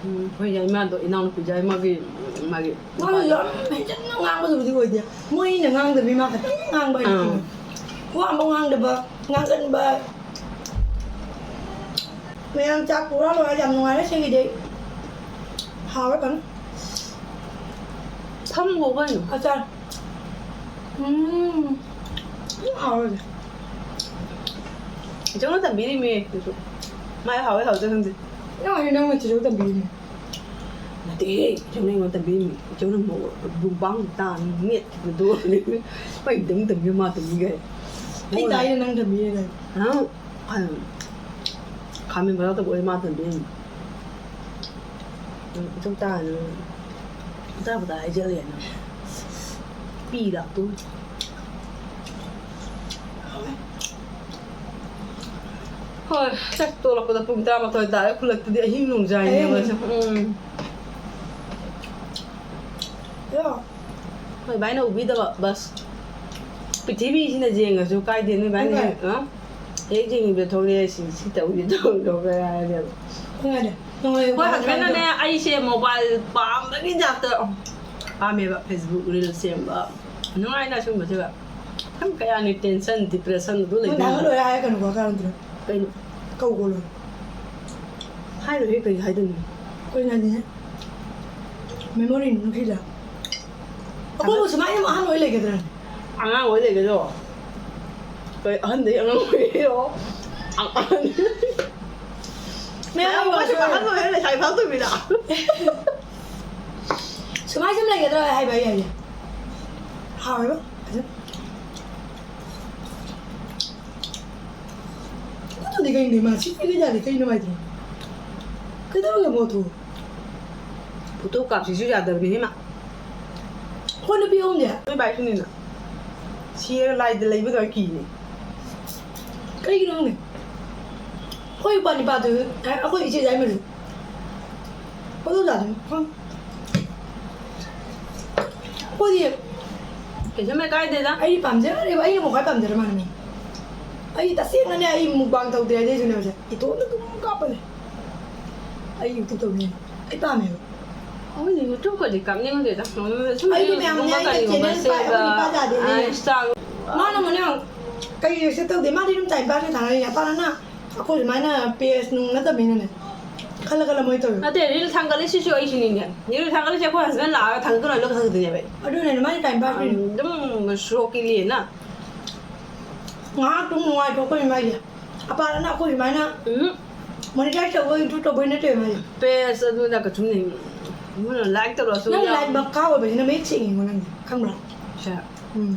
ꯎꯝ, ꯑꯩꯈꯣꯏ ꯏꯃꯥꯗꯣ, ꯏꯅꯥꯎꯅꯨꯄꯤꯁꯦ ꯃꯥꯒꯤ, ꯃꯥꯒꯤ ꯃꯥꯅ ꯌꯥꯝ ꯍꯦꯟꯖꯟꯅ ꯉꯥꯡꯕꯗꯨꯕꯨꯗꯤ ꯑꯣꯏꯗꯦ꯫ ꯃꯣꯏꯅ ꯉꯥꯡꯗꯕꯤ ꯃꯥ ꯈꯛꯇꯪ ꯉꯥꯡꯕ ꯍꯥꯏꯅ ꯑꯥ꯫ ꯈꯪꯉꯤ꯫ ꯋꯥ ꯑꯃ ꯉꯥꯡꯗꯕ, ꯉꯥꯡꯒꯟꯕ꯫ ꯃꯌꯥꯝ ꯆꯥꯛ ꯄꯨꯔꯥ ꯂꯣꯏꯔꯦ, ꯌꯥꯝ ꯅꯨꯡꯉꯥꯏꯔꯦ ꯁꯤꯒꯤꯗꯤ꯫ ꯍꯥꯎꯔꯦ ꯐꯖꯅ꯫ ꯐꯝꯈꯣ ꯀꯩꯅꯣ꯫ ꯑꯆꯥꯔ꯫ ꯎꯝ꯫ ꯎꯝ, ꯍꯥꯎꯔꯦ꯫ ꯏꯆꯧꯅ ꯇꯝꯕꯤꯔꯤꯃꯦ ꯑꯗꯨꯁꯨ꯫ ꯃꯥꯏ ꯍꯥꯎꯋꯦ ꯍꯥꯎꯇꯦ ꯈꯪꯗꯦ꯫ ꯅꯪ ꯍꯥꯏꯗꯤ ꯅꯪꯅ ꯆꯤꯆꯧ ꯇꯝꯕꯤꯔꯤꯅꯦ꯫ ꯅꯠꯇꯦꯍꯦ, ꯏꯆꯧꯅ ꯑꯩꯉꯣꯟꯗ ꯇꯝꯕꯤꯔꯤꯃꯦ꯫ ꯏꯆꯧꯅ ꯃ-, ꯕꯨꯡꯕꯥꯡ ꯇꯥ ꯃꯦꯠꯈꯤꯕꯗꯣ꯫ ꯑꯩ ꯑꯗꯨꯝ ꯇꯝꯕꯤꯔ ꯃꯥ ꯇꯝꯕꯤꯒꯦ꯫ ꯑꯩ ꯇꯥꯏꯅ ꯅꯪ ꯇꯝꯕꯤꯔꯦ ꯀꯥꯏꯅ꯫ ꯍꯥ? ꯈꯥꯃꯦꯟ ꯕꯣꯔꯥ ꯇꯧꯕ ꯑꯣꯏꯔꯦ ꯃꯥ ꯇꯝꯕꯤꯔꯤꯃꯦ꯫ ꯎꯝ, ꯏꯆꯧ ꯇꯥꯅ ꯇꯥꯕꯗ ꯍꯥꯏꯖꯜꯂꯦꯅ꯫ ꯄꯤ ꯂꯥꯛꯇꯣꯏꯅꯤ꯫ ꯍꯣꯏ, ꯆꯥꯛ ꯇꯣꯂꯛꯄꯗ ꯄꯨꯡ ꯇꯔꯥꯃꯥꯊꯣꯏ ꯇꯥꯔꯦ꯫ ꯈꯨꯜꯂꯛꯇꯗꯤ ꯑꯍꯤꯡ ꯅꯣꯡꯖꯥꯏꯅꯦ ꯑꯍꯤꯡ꯫ ꯃꯣꯏꯁꯦ꯫ ꯎꯝ꯫ ꯌꯥ꯫ ꯍꯣꯏ, ꯚꯥꯏꯅ ꯎꯕꯤꯗꯕ ꯕꯁ꯫ ꯄ꯭ꯔꯤꯊꯤꯕꯤꯁꯤꯅ ꯌꯦꯡꯉꯁꯨ ꯀꯥꯏꯗꯦ, ꯅꯣꯏ ꯚꯥꯏꯅ ꯍꯣꯏ꯫ ꯍꯦꯛ, ꯑ? ꯍꯦꯛ ꯌꯦꯡꯉꯤꯕꯗ ꯊꯣꯛꯂꯛꯑꯦ, ꯁꯤ, ꯁꯤ ꯇꯧꯔꯤ, ꯇꯧꯔꯤ, ꯇꯧꯔꯤ ꯍꯥꯏꯔꯦꯕ꯫ ꯍꯣꯏ, ꯍꯣꯏ꯫ ꯍꯣꯏ, ꯍꯁꯕꯦꯟꯅꯅꯦ, ꯑꯩꯁꯦ ꯃꯣꯕꯥꯏꯜ ꯄꯥꯝꯕꯒꯤ ꯖꯥꯠꯇ ꯄꯥꯝꯃꯦꯕ, Facebook ꯔꯤꯜꯁ ꯌꯦꯡꯕ, ꯅꯨꯡꯉꯥꯏꯅ ꯁꯨꯝꯕꯁꯤꯒ꯫ ꯌꯥꯝ ꯀꯌꯥꯅꯤ ꯇꯦꯟꯁꯟ, ꯗꯤꯄ꯭ꯔꯦꯁꯟ ꯑꯗꯨ ꯅꯪ ꯂꯩꯕ꯫ ꯊꯥꯒꯠꯂꯣꯏꯔꯦ ꯍꯥꯏꯔꯛꯀꯅꯨꯀꯣ, ꯀꯥꯔꯟꯗꯨꯅ꯫ ꯀꯩꯅꯣ? ꯀꯧ, ꯀꯧ ꯂꯣꯏꯔꯦ꯫ ꯍꯥꯏꯔꯣꯏꯍꯦ, ꯀꯩ ꯍꯥꯏꯗꯣꯏꯅꯣ? ꯀꯩꯅꯣ ꯍꯥꯏꯗꯤꯅꯦ? ꯃꯦꯃꯣꯔꯤ ꯅꯨꯡꯁꯤꯗ꯫ ꯑꯩꯈꯣꯏꯕꯨ ꯁꯨꯃꯥꯏꯅ ꯑꯍꯟ ꯑꯣꯏ ꯂꯩꯒꯗ꯭ꯔꯥ? ꯑꯉꯥꯡ ꯑꯣꯏ ꯂꯩꯒꯗ꯭ꯔꯣ? ꯀꯩ ꯑꯍꯟꯗꯒꯤ ꯑꯉꯥꯡ ꯑꯣꯏꯔꯤꯔꯣ? ꯑ-, ꯑꯍꯟ꯫ ꯃꯌꯥꯝ ꯃꯌꯥꯝ ꯑꯣꯏꯔꯁꯨ ꯑꯍꯟ ꯑꯣꯏꯔꯦ, ꯂꯩꯁꯥꯕꯤ ꯐꯥꯗꯧꯔꯤꯕꯅꯤꯅ꯫ ꯁꯨꯃꯥꯏ ꯁꯨꯝ ꯂꯩꯒꯗ꯭ꯔꯥ ꯍꯥꯏꯕ ꯑꯩ ꯍꯥꯏꯁꯦ꯫ ꯍꯥꯎꯋꯦꯕ ꯐꯖꯅ꯫ ꯑꯗꯨꯗꯤ ꯀꯩꯅꯣ ꯃꯥ ꯁꯤ ꯄꯤꯔꯤ ꯌꯥꯗꯦ ꯀꯩꯅꯣ ꯍꯥꯏꯗ꯭ꯔꯣ? ꯀꯩꯗꯧꯔꯒꯦ ꯃꯣꯇꯨ? ꯐꯣꯇꯣ ꯀꯥꯞꯁꯤꯁꯨ ꯌꯥꯗꯕꯅꯤ ꯏꯃꯥ꯫ ꯑꯩꯈꯣꯏ ꯅꯨꯄꯤ ꯑꯍꯨꯝꯁꯦ꯫ ꯅꯣꯏ ꯕꯥꯏꯁꯨꯅꯤꯅ꯫ ꯁꯤꯔ ꯂꯥꯏꯗ ꯂꯩꯕꯗꯣ ꯑꯩ ꯀꯤꯅꯦ꯫ ꯀꯩꯒꯤꯅꯣ ꯈꯪꯗꯦ꯫ ꯑꯩꯈꯣꯏ ꯏꯄꯥ ꯅꯤꯄꯥꯗꯨ, ꯑꯩꯈꯣꯏ ꯏꯆꯦ ꯌꯥꯏꯃꯗꯨ꯫ ꯐꯣꯇꯣ ꯇꯥꯗꯣꯏꯅꯤ꯫ ꯈꯪ-, ꯑꯩꯈꯣꯏꯗꯤ ꯀꯩꯁꯨꯝ ꯍꯦꯛ ꯀꯥꯏꯗꯦꯗ꯫ ꯑꯩꯗꯤ ꯄꯥꯝꯖꯔꯦꯕ, ꯑꯩꯅ ꯑꯃꯨꯛ ꯈ꯭ꯋꯥꯏ ꯄꯥꯝꯖꯔ ꯃꯥꯜꯂꯦ꯫ ꯑꯩ ꯇꯁꯦꯡꯅꯅꯦ, ꯑꯩ ꯃꯨꯛꯕꯥꯡ ꯇꯧꯗꯦ ꯍꯥꯏꯗꯤ ꯑꯩꯁꯨꯅꯦ ꯍꯧꯖꯤꯛ ꯏꯇꯣꯝꯇ ꯑꯗꯨꯝ ꯀꯥꯞꯄꯅꯦ꯫ ꯑꯩ YouTube ꯇꯧꯅꯤꯡꯉꯦ꯫ ꯑꯩ ꯄꯥꯝꯃꯦꯕ꯫ ꯑꯩꯈꯣꯏꯗꯤ YouTubeꯀꯗꯤ ꯀꯥꯞꯅꯤꯡꯗꯦꯗ꯫ ꯁꯨꯝ ꯑꯩꯗꯤ ꯃꯌꯥꯝꯅꯦ, reelsꯀꯨꯝꯕ ꯑꯩꯅ ꯀꯔꯤꯒꯨꯝꯕ channel ꯄꯥꯏ-, ꯑꯩꯈꯣꯏ ꯅꯨꯄꯥ ꯁꯦꯝꯕ, ꯌꯥꯗꯦꯅꯦ꯫ ꯑ, Insta- ꯃꯥꯅ ꯑꯃꯨꯛꯅꯦ, ꯀꯩ reels ꯇꯧꯗꯦ, ꯃꯥꯗꯤ ꯑꯗꯨꯝ time passꯀꯤ ꯊꯥꯅꯔꯤꯅꯦ꯫ ꯑꯄꯥꯅ ꯑꯩꯈꯣꯏ ꯑꯗꯨꯃꯥꯏꯅ page ꯅꯨꯡ ꯅꯠꯇꯕꯅꯤꯅꯅꯦ, ꯈꯜꯂ ꯈꯜꯂ ꯃꯣꯏ ꯇꯧꯋꯦ꯫ ꯅꯠꯇꯦ, reel ꯊꯥꯡꯒꯠꯂꯤꯁꯤꯁꯨ ꯑꯩꯁꯨꯅꯤꯅꯦ꯫ Reel ꯊꯥꯡꯒꯠꯂꯤꯁꯦ ꯑꯩꯈꯣꯏ husband ꯂꯥꯛꯑꯒ ꯊꯥꯡꯒꯠꯀꯅꯣ ꯍꯥꯏꯕꯗ ꯊꯥꯡꯒꯠꯇꯣꯏꯅꯦꯕ ꯑꯩ꯫ ꯑꯗꯨꯅꯅꯦ ꯃꯥꯗꯤ time passꯀꯤꯅꯦ꯫ ꯑꯗꯨꯝ ꯁꯣꯛꯀꯤ ꯂꯦꯅ꯫ ꯉꯥꯏꯍꯥꯛ ꯑꯗꯨꯝ ꯅꯨꯡꯉꯥꯏꯊꯣꯛꯄꯅꯤ ꯃꯥꯒꯤ꯫ ꯑꯄꯥꯅ ꯑꯩꯈꯣꯏ ꯑꯗꯨꯃꯥꯏꯅ ꯎꯝ꯫ Monetize ꯇꯧꯕ, YouTube ꯇꯧꯕꯩ ꯅꯠꯇꯦꯕ ꯃꯥꯏꯁꯦ꯫ Page ꯑꯗꯨꯗ ꯀꯩꯁꯨꯝ ꯂꯩ꯫ ꯃꯣꯏꯅ like ꯇꯧꯔꯁꯨ ꯅꯪ ꯌꯥꯎ- like ꯃꯈꯥ ꯑꯣꯏꯕꯅꯤꯅ ꯃꯌꯦꯛ ꯁꯦꯡꯉꯤꯉꯣ ꯅꯪꯗꯤ, ꯈꯪꯕ꯭ꯔꯥ? ꯁꯦ꯫ ꯎꯝ꯫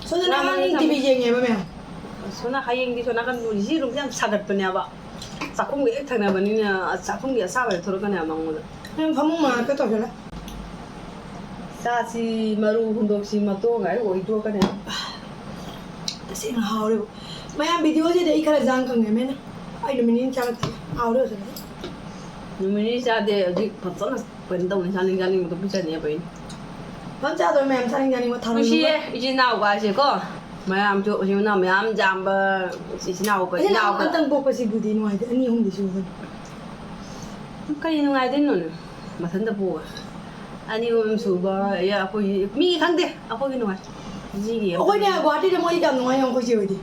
ꯁꯣꯝꯗ ꯌꯥꯝ ꯅꯍꯥꯟ ꯊꯝꯃꯦ꯫ TV ꯌꯦꯡꯉꯦꯕ ꯃꯌꯥꯝ꯫ ꯁꯣꯝꯅ ꯍꯌꯦꯡꯗꯤ ꯁꯣꯝ ꯅꯥꯀꯟ ꯅꯨꯡꯁꯤ ꯔꯨꯝꯁꯦ ꯌꯥꯝ ꯁꯥꯒꯠꯄꯅꯦꯕ꯫ ꯆꯥꯛꯈꯨꯝꯒ ꯍꯦꯛ ꯊꯪꯅꯕꯅꯤꯅ ꯆꯥꯛꯈꯨꯝꯒꯤ ꯑꯁꯥꯕꯁꯦ ꯊꯣꯛꯂꯛꯀꯅꯦꯕ ꯃꯉꯣꯟꯗ꯫ ꯅꯪ ꯐꯃꯨꯡ ꯃꯅꯥꯛꯇ ꯇꯧꯁꯤꯜꯂꯦ꯫ ꯆꯥꯁꯤ ꯃꯔꯨ ꯍꯨꯟꯗꯣꯛꯁꯤ ꯃꯇꯣꯡ ꯍꯥꯏ ꯑꯣꯏꯊꯣꯛꯀꯅꯤ꯫ ꯇꯁꯦꯡꯅ ꯍꯥꯎꯔꯦꯕꯨ꯫ ꯃꯌꯥꯝ videoꯁꯤꯗꯤ ꯑꯩ ꯈꯔ ꯆꯥꯡ ꯈꯪꯉꯦ ꯃꯦꯅ꯫ ꯑꯩ ꯅꯨꯃꯤꯠ ꯅꯤꯅꯤ ꯆꯥꯔꯛꯇꯦ꯫ ꯍꯥꯎꯔꯦ ꯐꯖꯅ꯫ ꯅꯨꯃꯤꯠ ꯅꯤꯅꯤ ꯆꯥꯗꯦ ꯍꯧꯖꯤꯛ ꯐꯖꯅ ꯀꯩꯅꯣ ꯇꯧꯅꯤ, ꯆꯥꯅꯤꯡ ꯆꯥꯅꯤꯡꯕꯗꯣ ꯄꯤꯖꯅꯦꯕ ꯑꯩꯅ꯫ ꯐꯖꯅ ꯆꯥꯗꯣꯏ ꯃꯌꯥꯝ ꯆꯥꯅꯤꯡ ꯆꯥꯅꯤꯡꯕ ꯊꯥꯔꯣꯏ ꯅꯨꯡꯁꯤꯌꯦ ꯃꯔꯨ꯫ ꯏꯆꯤꯟ ꯏꯅꯥꯎꯒꯁꯦꯀꯣ꯫ ꯃꯌꯥꯝꯁꯨ ꯏꯆꯤꯟ ꯏꯅꯥꯎ ꯃꯌꯥꯝ ꯌꯥꯝꯕ ꯏꯆꯤꯟ ꯏꯅꯥꯎ ꯑꯩꯅ ꯏꯅꯥꯎ ꯑꯃꯇꯪ ꯄꯣꯛꯄꯁꯤꯕꯨꯗꯤ ꯅꯨꯡꯉꯥꯏꯇꯦ, ꯑꯅꯤ ꯑꯍꯨꯝꯗꯤ ꯁꯨꯕꯅꯤ꯫ ꯀꯔꯤ ꯅꯨꯡꯉꯥꯏꯗꯣꯏꯅꯣꯅꯦ? ꯃꯊꯟꯇ ꯄꯣꯛꯑꯒ꯫ ꯑꯅꯤ ꯑꯍꯨꯝ ꯁꯨꯕ, ꯑꯦ, ꯑꯩꯈꯣꯏꯒꯤ, ꯃꯤ ꯈꯪꯗꯦ, ꯑꯩꯈꯣꯏꯒꯤ ꯅꯨꯡꯉꯥꯏ꯫ ꯃꯤꯒꯤ ꯑꯩꯈꯣꯏꯅꯦ, ꯒꯨꯍꯥꯇꯤꯗ ꯃꯣꯏꯗꯤ ꯌꯥꯝ ꯅꯨꯡꯉꯥꯏ, ꯑꯩꯈꯣꯏ ꯆꯦ ꯍꯣꯏꯗꯤ꯫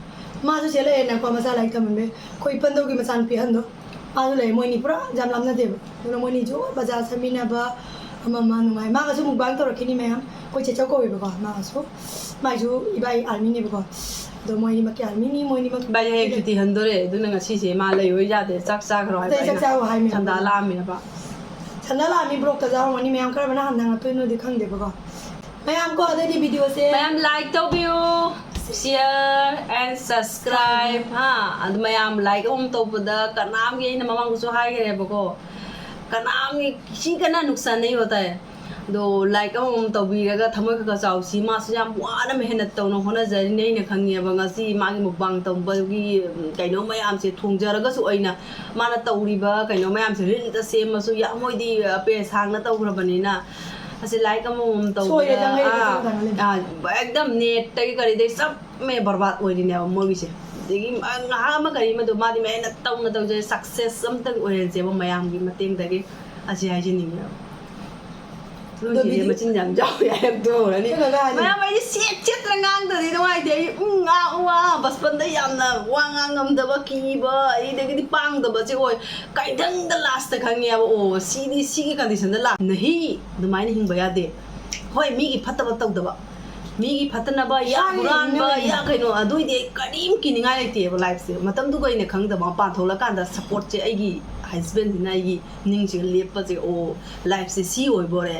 ꯃꯥꯁꯨ ꯆꯦꯜꯂꯛꯑꯦꯅꯀꯣ, ꯃꯆꯥ ꯂꯥꯏꯔꯤꯛ ꯇꯝꯃꯝꯃꯦ꯫ ꯑꯩꯈꯣꯏ ꯏꯄꯟꯗꯧꯒꯤ ꯃꯆꯥꯅꯨꯄꯤ ꯑꯍꯟꯗꯣ, ꯃꯥꯁꯨ ꯂꯩ, ꯃꯣꯏꯅꯤ ꯄꯨꯔꯥ ꯌꯥꯝ ꯂꯥꯞꯅꯗꯦꯕ꯫ ꯑꯗꯨꯅ ꯃꯣꯏꯅꯤꯁꯨ ꯕꯖꯥꯔ ꯆꯠꯃꯤꯟꯅꯕ, ꯑꯃ ꯑꯃ ꯅꯨꯡꯉꯥꯏ꯫ ꯃꯥꯒꯁꯨ mukbang ꯇꯧꯔꯛꯈꯤꯅꯤ ꯃꯌꯥꯝ꯫ ꯑꯩꯈꯣꯏ ꯆꯦꯆꯧ ꯀꯧꯋꯦꯕꯀꯣ, ꯃꯥꯒꯁꯨ꯫ ꯃꯥꯏꯁꯨ ꯏꯕꯥꯏ armyꯅꯦꯕꯀꯣ꯫ ꯑꯗꯣ ꯃꯣꯏꯅꯤꯃꯛꯀꯤ armyꯅꯤ, ꯃꯣꯏꯅꯤꯃꯛ ꯏꯕꯥꯏ ꯍꯌꯦꯡ ꯁꯨꯇꯤ ꯍꯟꯗꯣꯔꯦ, ꯑꯗꯨꯅ ꯉꯁꯤꯁꯦ ꯃꯥ ꯂꯩꯔꯣꯏ ꯌꯥꯗꯦ, ꯆꯥꯛ ꯆꯥꯈ꯭ꯔꯣ ꯍꯥꯏꯕ ꯑꯇꯩ ꯆꯥꯛ ꯑꯩꯅ꯫ ꯆꯥꯔꯣ ꯍꯥꯏꯃꯤ꯫ ꯁꯟꯗꯥ ꯂꯥꯛꯑꯝꯃꯦꯕ꯫ ꯁꯟꯗꯥ ꯂꯥꯛꯑꯝꯃꯤ, vlogꯇ ꯌꯥꯎꯔꯝꯒꯅꯤ ꯃꯌꯥꯝ, ꯀꯔꯝꯕꯅ ꯍꯥꯟꯅ ꯍꯪꯉꯛꯇꯣꯏꯅꯣꯗꯤ ꯈꯪꯗꯦꯕꯀꯣ꯫ ꯃꯌꯥꯝ ꯀꯣ, ꯑꯗꯩꯗꯤ videoꯁꯦ ꯃꯌꯥꯝ like ꯇꯧꯕꯤꯌꯨ꯫ Share and subscribe ꯍꯥ꯫ ꯑꯗꯨ ꯃꯌꯥꯝ like ꯑꯃꯃꯝ ꯇꯧꯕꯗ ꯀꯅꯥꯝꯒꯤ, ꯑꯩꯅ ꯃꯃꯥꯡꯗꯁꯨ ꯍꯥꯏꯈ꯭ꯔꯦꯕꯀꯣ, ꯀꯅꯥꯝꯒꯤ ꯀꯤꯁꯤ ꯀꯅꯥ ꯅꯨꯡꯁꯥꯟ ꯅꯩ ꯍꯣꯇꯥꯏ꯫ ꯑꯗꯣ like ꯑꯃꯃꯝ ꯇꯧꯕꯤꯔꯒ ꯊꯃꯣꯏ ꯈꯔ ꯈꯔ ꯆꯥꯎꯁꯤ꯫ ꯃꯥꯁꯨ ꯌꯥꯝ ꯋꯥꯅ ꯃꯦꯍꯅꯠ ꯇꯧꯅ ꯍꯣꯠꯅꯖꯔꯤꯅꯦ꯫ ꯑꯩꯅ ꯈꯪꯉꯦꯕ ꯉꯁꯤ ꯃꯥꯒꯤ mukbang ꯇꯧꯕꯒꯤ ꯀꯩꯅꯣ ꯃꯌꯥꯝꯁꯦ ꯊꯣꯡꯖꯔꯒꯁꯨ ꯑꯩꯅ ꯃꯥꯅ ꯇꯧꯔꯤꯕ ꯀꯩꯅꯣ ꯃꯌꯥꯝꯁꯦ ꯔꯤꯜꯗ ꯁꯦꯝꯃꯁꯨ ꯌꯥꯝ ꯃꯣꯏꯗꯤ ꯄꯦꯖ ꯍꯥꯡꯅ ꯇꯧꯈ꯭ꯔꯕꯅꯤꯅ ꯑꯁꯤ like ꯑꯃꯃꯝ ꯁꯣꯏꯔꯦ, ꯇꯧꯕꯗ ꯅꯪ ꯑꯩ ꯑꯥ, ꯈꯤꯇꯪ ꯇꯪꯍꯜꯂꯦ꯫ ꯑꯥ, ꯑꯦꯛꯗꯝ ꯅꯦꯠꯇꯒꯤ ꯀꯔꯤꯗꯒꯤ ꯆꯞ ꯃꯦ ꯕꯔꯕꯥꯗ ꯑꯣꯏꯔꯤꯅꯦꯕ ꯃꯣꯏꯒꯤꯁꯦ꯫ ꯑꯗꯒꯤ ꯉꯥꯏꯍꯥꯛ ꯑꯃ ꯀꯔꯤ ꯑꯃꯗꯣ ꯃꯥꯗꯤ ꯃꯦꯍꯅꯠ ꯇꯧꯅ ꯇꯧꯖꯩ, ꯁꯛꯁꯦꯁ ꯑꯝꯇꯪ ꯑꯣꯏꯍꯟꯁꯦꯕ ꯃꯌꯥꯝꯒꯤ ꯃꯇꯦꯡꯗꯒꯤ꯫ ꯑꯁꯤ ꯍꯥꯏꯖꯅꯤꯡꯉꯦꯕ꯫ ꯂꯣꯏꯁꯤꯗꯤ ꯃꯆꯤꯟ ꯌꯥꯝ ꯌꯥꯎꯋꯦ ꯍꯥꯏꯔꯛꯇꯣꯔꯅꯤ꯫ ꯃꯌꯥꯝ ꯑꯩꯗꯤ ꯁꯦꯠ ꯁꯦꯠꯇꯅ ꯉꯥꯡꯗ꯭ꯔꯗꯤ ꯅꯨꯡꯉꯥꯏꯇꯦ꯫ ꯑꯩ ꯎꯝ ꯉꯥ ꯎ ꯋꯥ ꯕꯁꯄꯟꯗ ꯌꯥꯝꯅ ꯋꯥ ꯉꯥꯡ ꯉꯝꯗꯕ, ꯀꯤꯕ, ꯑꯩꯗꯒꯤꯗꯤ ꯄꯥꯡꯗꯕꯁꯦ ꯑꯣꯏ꯫ ꯀꯩꯗꯪꯗ ꯂꯥꯁꯇ ꯈꯪꯉꯦꯕ, ꯑꯣ ꯁꯤꯗꯤ ꯁꯤꯒꯤ ꯀꯟꯗꯤꯁꯟꯗ ꯂꯥꯛ ꯅꯍꯤ ꯑꯗꯨꯃꯥꯏꯅ ꯍꯤꯡꯕ ꯌꯥꯗꯦ꯫ ꯍꯣꯏ, ꯃꯤꯒꯤ ꯐꯠꯇꯕ ꯇꯧꯗꯕ, ꯃꯤꯒꯤ ꯐꯠꯇꯅꯕ ꯌꯥ ꯏꯁꯥꯒꯤ ꯍꯨꯔꯥꯟꯕ ꯍꯤꯡꯅꯕ ꯌꯥ ꯀꯩꯅꯣ, ꯑꯗꯨꯏꯗꯤ ꯑꯩ ꯀꯔꯤꯝ ꯀꯤꯅꯤꯡꯉꯥꯏ ꯂꯩꯇꯦꯕ꯫ ꯂꯥꯏꯐꯁꯦ ꯃꯇꯝꯗꯨꯒ ꯑꯩꯅ ꯈꯪꯗꯕ ꯃꯄꯥꯟ ꯊꯣꯛꯂꯀꯥꯟꯗ ꯁꯞꯄꯣꯔꯠꯁꯦ ꯑꯩꯒꯤ ꯍꯁꯕꯦꯟꯁꯤꯅ ꯑꯩꯒꯤ ꯅꯤꯡꯁꯤꯒ ꯂꯦꯞꯄꯁꯦ, ꯑꯣ ꯂꯥꯏꯐꯁꯦ ꯁꯤ ꯑꯣꯏꯕꯣꯔꯦ꯫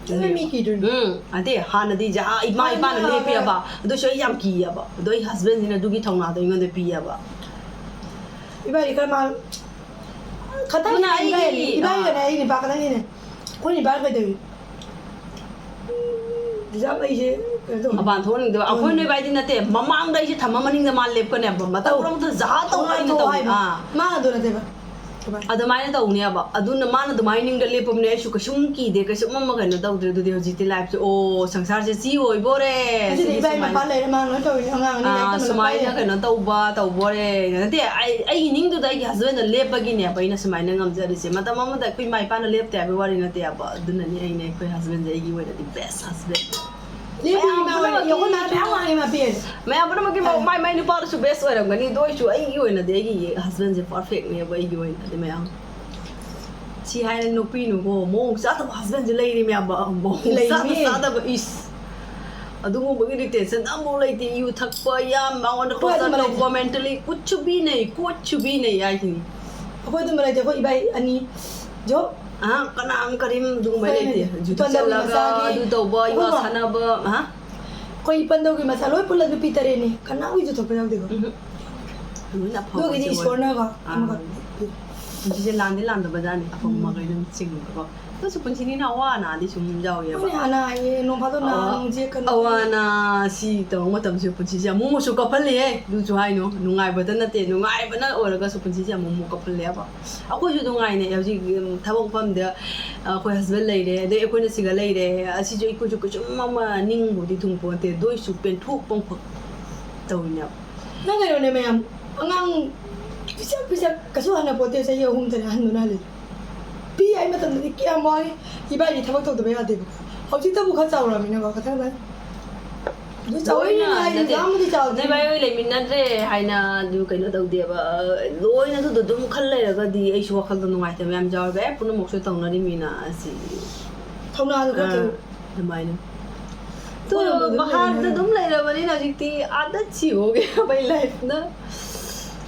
ꯆꯨꯝꯃꯦ, ꯃꯤ ꯀꯤꯗꯣꯏꯅꯤ꯫ ꯎꯝ, ꯑꯗꯦ ꯍꯥꯟꯅꯗꯤ ꯖꯥ ꯏꯃꯥ ꯃꯥꯅꯦ, ꯏꯄꯥꯅ ꯃꯥꯅꯦ꯫ ꯂꯦꯞꯄꯤꯑꯕ, ꯑꯗꯨꯁꯨ ꯑꯩ ꯌꯥꯝ ꯀꯤꯌꯦꯕ꯫ ꯑꯗꯣ ꯑꯩ ꯍꯁꯕꯦꯟꯁꯤꯅ ꯑꯗꯨꯒꯤ ꯊꯧꯅꯥꯗꯣ ꯑꯩꯉꯣꯟꯗ ꯄꯤꯌꯦꯕ꯫ ꯏꯕꯥꯅꯤ ꯈꯔ ꯃꯥ ꯈꯇꯪ ꯑꯗꯨꯅ ꯑꯩꯒꯤ ꯏꯕꯥꯅꯤ, ꯏꯕꯥꯅꯤꯒꯅꯦ ꯑꯥ꯫ ꯑꯩ ꯅꯤꯄꯥ ꯈꯇꯪꯒꯤꯅꯦ꯫ ꯑꯩꯈꯣꯏ ꯅꯤꯄꯥ ꯀꯩꯗꯧꯏ? ꯔꯤꯖꯥꯕ ꯑꯩꯁꯦ ꯀꯩꯅꯣ ꯇꯧꯕ꯫ ꯃꯄꯥꯟ ꯊꯣꯛꯍꯟꯅꯤꯡꯗꯕ꯫ ꯑꯩꯈꯣꯏ ꯎꯝ꯫ ꯅꯣꯏ ꯏꯕꯥꯏꯗꯤ ꯅꯠꯇꯦ, ꯃꯃꯥꯡꯗ ꯑꯩꯁꯦ ꯊꯝꯃ ꯃꯅꯤꯡꯗ ꯃꯥ ꯂꯦꯞꯀꯅꯦꯕ꯫ ꯃꯇꯧ ꯇꯧ꯫ ꯃꯔꯛꯇ ꯖꯍꯥ ꯇꯧ ꯊꯣꯛꯑꯣ, ꯍꯥꯏꯅ ꯊꯣꯛꯑꯣ ꯇꯧꯅꯤ꯫ ꯍꯥꯏꯕ꯫ ꯑꯥ꯫ ꯃꯥ ꯑꯗꯨ ꯅꯠꯇꯦꯕ꯫ ꯀꯃꯥꯏ? ꯑꯗꯨꯃꯥꯏꯅ ꯇꯧꯅꯦꯕ꯫ ꯑꯗꯨꯅ ꯃꯥꯅ ꯑꯗꯨꯃꯥꯏꯅ ꯅꯤꯡꯗ ꯂꯦꯞꯄꯕꯅꯦ, ꯑꯩꯁꯨ ꯀꯩꯁꯨꯝ ꯀꯤꯗꯦ, ꯀꯩꯁꯨꯝ ꯑꯃ ꯀꯩꯅꯣ ꯇꯧꯗ꯭ꯔꯦ꯫ ꯑꯗꯨꯗꯤ ꯍꯧꯖꯤꯛꯇꯤ ꯂꯥꯏꯐꯁꯦ, ꯑꯣ, ꯁꯪꯁꯥꯔꯁꯦ ꯁꯤ ꯑꯣꯏꯕꯣꯔꯦ꯫ ꯑꯗꯨꯗꯤ ꯁꯤꯗꯤ ꯏꯕꯥꯏ ꯁꯨꯃꯥꯏꯅ ꯃꯄꯥ ꯂꯩꯔꯦ, ꯃꯥ ꯂꯣꯏ ꯇꯧꯔꯤꯅꯦ, ꯑꯉꯥꯡ ꯑꯅꯤ ꯑꯥ, ꯂꯥꯏꯔꯤꯛ ꯇꯝꯕ ꯁꯨꯃꯥꯏꯅ ꯂꯣꯏꯔꯦ꯫ ꯀꯩꯅꯣ ꯇꯧꯕ ꯇꯧꯕꯣꯔꯦ꯫ ꯅꯠꯇꯦ, ꯑꯩ, ꯑꯩꯒꯤ ꯅꯤꯡꯗꯨꯗ ꯑꯩꯒꯤ ꯍꯁꯕꯦꯟꯗ ꯂꯦꯞꯄꯒꯤꯅꯦꯕ ꯑꯩꯅ ꯁꯨꯃꯥꯏꯅ ꯉꯝꯖꯔꯤꯁꯦ꯫ ꯃꯇꯝ ꯑꯃꯗ ꯑꯩꯈꯣꯏ ꯏꯃꯥ ꯏꯄꯥꯅ ꯂꯦꯞꯇꯦ ꯍꯥꯏꯕꯒꯤ ꯋꯥꯔꯤ ꯅꯠꯇꯦꯕ꯫ ꯑꯗꯨꯅꯅꯦ ꯑꯩꯅ ꯑꯩꯈꯣꯏ ꯍꯁꯕꯦꯟꯁꯦ ꯑꯩꯒꯤ ꯑꯣꯏꯅꯗꯤ ꯕꯦꯁ ꯍꯁꯕꯦꯟ꯫ ꯂꯦꯞꯄꯨ ꯃꯌꯥꯝ ꯏꯃꯥ ꯍꯣꯏ, ꯄꯨꯝꯅꯃꯛꯀꯤ ꯑꯩꯈꯣꯏ ꯃꯥ ꯃꯌꯥꯝ ꯋꯥꯡꯉꯦ, ꯃꯥ ꯄꯤꯔꯦ꯫ ꯃꯌꯥꯝ ꯄꯨꯝꯅꯃꯛꯀꯤ ꯍꯥꯏ꯫ ꯃꯥꯏ ꯃꯥꯏ ꯅꯨꯄꯥꯗꯨꯁꯨ ꯕꯦꯁ ꯑꯣꯏꯔꯝꯒꯅꯤ꯫ ꯑꯗꯨ ꯑꯣꯏꯔꯁꯨ ꯑꯩꯒꯤ ꯑꯣꯏꯅꯗꯤ ꯑꯩꯒꯤ ꯍꯁꯕꯦꯟꯁꯦ ꯄꯔꯐꯦꯛꯅꯦꯕ ꯑꯩꯒꯤ ꯑꯣꯏꯅꯗꯤ ꯃꯌꯥꯝ꯫ ꯁꯤ ꯍꯥꯏꯅ ꯅꯣꯛꯄꯤꯅꯨꯀꯣ, ꯃꯑꯣꯡ ꯆꯥꯗꯕ ꯍꯁꯕꯦꯟꯁꯦ ꯂꯩꯔꯤ ꯃꯌꯥꯝ, ꯃꯑꯣꯡ ꯆꯥꯗ ꯂꯩꯅꯤ꯫ ꯆꯥꯗꯕ, ꯏꯁ꯫ ꯑꯗꯨꯒꯨꯝꯕꯒꯤ ꯔꯤꯇꯦꯟꯁꯟ ꯑꯃꯐꯥꯎ ꯂꯩꯇꯦ꯫ ꯌꯨ ꯊꯛꯄ, ꯌꯥꯝ ꯃꯉꯣꯟꯗ ꯍꯣꯏ, ꯇꯣꯔꯆꯔ ꯑꯗꯨꯝꯕ ꯂꯩꯇꯦ꯫ ꯇꯧꯕ, ꯃꯦꯟꯇꯦꯜꯂꯤ ꯀꯨꯠꯁꯨ ꯕꯤ ꯅꯩ, ꯀꯣꯠꯁꯨ ꯕꯤ ꯅꯩ ꯍꯥꯏꯁꯤꯅꯤ꯫ ꯑꯩꯈꯣꯏ ꯑꯗꯨꯝꯕ ꯂꯩꯇꯦ꯫ ꯑꯩꯈꯣꯏ ꯏꯕꯥꯏ ꯑꯅꯤ, ꯖꯣ꯫ ꯑꯍ, ꯀꯅꯥꯝ ꯀꯔꯤꯝ ꯑꯗꯨꯒꯨꯝꯕ ꯍꯣꯏ, ꯂꯩꯇꯦ꯫ ꯍꯧꯖꯤꯛꯇꯤ ꯄꯟꯖꯥꯕꯤ ꯆꯠꯂꯒ ꯃꯆꯥꯒꯤ ꯑꯗꯨ ꯇꯧꯕ, ꯌꯨ ꯑꯩꯈꯣꯏ ꯁꯥꯟꯅꯕ, ꯑꯍ꯫ ꯑꯩꯈꯣꯏ ꯏꯄꯟꯗꯧꯒꯤ ꯃꯆꯥ ꯂꯣꯏ ꯄꯨꯜꯂ ꯅꯨꯄꯤ ꯇꯔꯦꯠꯅꯤ, ꯀꯅꯥꯒꯤꯁꯨ ꯊꯣꯛꯄ ꯌꯥꯎꯗꯦꯀꯣ꯫ ꯎꯝ꯫ ꯂꯣꯏꯅ ꯑꯐꯕ ꯑꯗꯨꯒꯤꯗꯤ ꯑꯣꯏ꯫ ꯏꯁꯣꯔꯅꯀꯣ ꯑꯥ꯫ ꯑꯃꯈꯛ ꯄꯨꯟꯁꯤꯁꯦ ꯂꯥꯟꯗꯤ ꯂꯥꯟꯗꯕꯖꯥꯠꯅꯤ, ꯑꯐꯕ ꯃꯈꯩ ꯑꯗꯨꯝ ꯆꯤꯡꯕꯀꯣ꯫ ꯑꯗꯨꯁꯨ ꯄꯨꯟꯁꯤꯅꯤꯅ ꯑꯋꯥ ꯑꯅꯥꯗꯤ ꯁꯨꯝ ꯌꯥꯎꯋꯦꯕ꯫ ꯍꯣꯏꯅꯦ, ꯑꯅꯥ ꯑꯌꯦꯛ ꯅꯣꯡ ꯐꯥꯗꯣꯛ ꯅꯥ ꯑꯋꯥ- ꯅꯨꯡ ꯆꯦꯛ ꯀꯩꯅꯣ ꯑꯋꯥ ꯑꯅꯥ ꯁꯤ ꯇꯧꯕ ꯃꯇꯝꯁꯦ ꯄꯨꯟꯁꯤꯁꯦ ꯑꯃꯨꯛ ꯑꯃꯨꯛꯁꯨ ꯀꯞꯍꯜꯂꯤꯍꯦ꯫ ꯑꯗꯨꯁꯨ ꯍꯥꯏꯅꯣ, ꯅꯨꯡꯉꯥꯏꯕꯗ ꯅꯠꯇꯦ, ꯅꯨꯡꯉꯥꯏꯕꯅ ꯑꯣꯏꯔꯒꯁꯨ ꯄꯨꯟꯁꯤꯁꯦ ꯑꯃꯨꯛ ꯑꯃꯨꯛ ꯀꯞꯍꯜꯂꯦꯕ꯫ ꯑꯩꯈꯣꯏꯁꯨ ꯅꯨꯡꯉꯥꯏꯅ ꯍꯧꯖꯤꯛ, ꯎꯝ, ꯊꯕꯛ ꯃꯐꯝꯗ ꯑꯩꯈꯣꯏ ꯍꯁꯕꯦꯟ ꯂꯩꯔꯦ, ꯑꯗꯩ ꯑꯩꯈꯣꯏꯅ ꯁꯤꯒ ꯂꯩꯔꯦ, ꯑꯁꯤꯁꯨ ꯑꯩꯈꯣꯏꯁꯨ ꯀꯩꯁꯨꯝ ꯑꯃ ꯅꯤꯡꯕꯨꯗꯤ ꯊꯨꯡꯄꯣꯟꯇꯦ, ꯑꯗꯨ ꯑꯣꯏꯁꯨ ꯄꯦꯟꯊꯣꯛꯄ ꯑꯃꯈꯛ ꯇꯧꯔꯤꯅꯦꯕ꯫ ꯅꯪ ꯀꯩꯅꯣꯅꯦ ꯃꯌꯥꯝ, ꯑꯉꯥꯡ ꯄꯤꯁꯛ ꯄꯤꯁꯛ ꯀꯩꯁꯨ ꯍꯟꯅ ꯄꯣꯠꯇꯦ, ꯆꯍꯤ ꯑꯍꯨꯝ ꯇꯔꯦꯠ ꯑꯍꯟꯗꯨꯅ ꯍꯜꯂꯤ꯫ ꯄꯤ ꯑꯩ ꯃꯇꯝꯗꯗꯤ ꯀꯌꯥꯝ ꯋꯥꯏ꯫ ꯏꯕꯥꯏꯗꯤ ꯊꯕꯛ ꯇꯧꯗꯕ ꯌꯥꯗꯦꯕꯀꯣ꯫ ꯍꯧꯖꯤꯛꯇꯕꯨ ꯈꯔ ꯆꯥꯎꯔꯛꯑꯃꯤꯅꯀꯣ, ꯈꯤꯇꯪ ꯈꯤꯇꯪ꯫ ꯑꯗꯨ ꯆꯥꯎꯔꯛꯏꯅꯦ ꯂꯣꯏꯅ ꯍꯥꯏꯁꯦ, ꯅꯠꯇꯦ꯫ ꯌꯥꯝꯕꯨꯗꯤ ꯆꯥꯎꯗꯦ꯫ ꯅꯣꯏ ꯕꯥꯏ ꯍꯣꯏ ꯂꯩꯃꯤꯟꯅꯗ꯭ꯔꯦ ꯍꯥꯏꯅ ꯑꯗꯨ ꯀꯩꯅꯣ ꯇꯧꯗꯦꯕ꯫ ꯂꯣꯏꯅ ꯑꯗꯨꯗꯣ ꯑꯗꯨꯝ ꯈꯜ ꯂꯩꯔꯒꯗꯤ ꯑꯩꯁꯨ ꯋꯥꯈꯜꯗꯣ ꯅꯨꯡꯉꯥꯏꯇꯕ ꯌꯥꯝ ꯌꯥꯎꯋꯦꯕ꯫ ꯑꯦ, ꯄꯨꯝꯅꯃꯛꯁꯨ ꯇꯧꯅꯔꯤꯃꯤꯅ ꯑꯁꯤ꯫ ꯊꯧꯅꯥꯗꯣ ꯈꯔ ꯑꯥ, ꯊꯧ-, ꯑꯗꯨꯃꯥꯏꯅ꯫ ꯃꯣꯏꯅ ꯑꯃꯨꯛ ꯑꯗꯨꯝ ꯃꯍꯥꯔꯗ ꯂꯩꯔꯦ꯫ ꯑꯗꯨꯝ ꯂꯩꯔꯕꯅꯤꯅ ꯍꯧꯖꯤꯛꯇꯤ ꯑꯥꯗꯠꯁꯤ ꯍꯣꯒꯦ ꯚꯥꯏ ꯂꯥꯏꯐꯅ꯫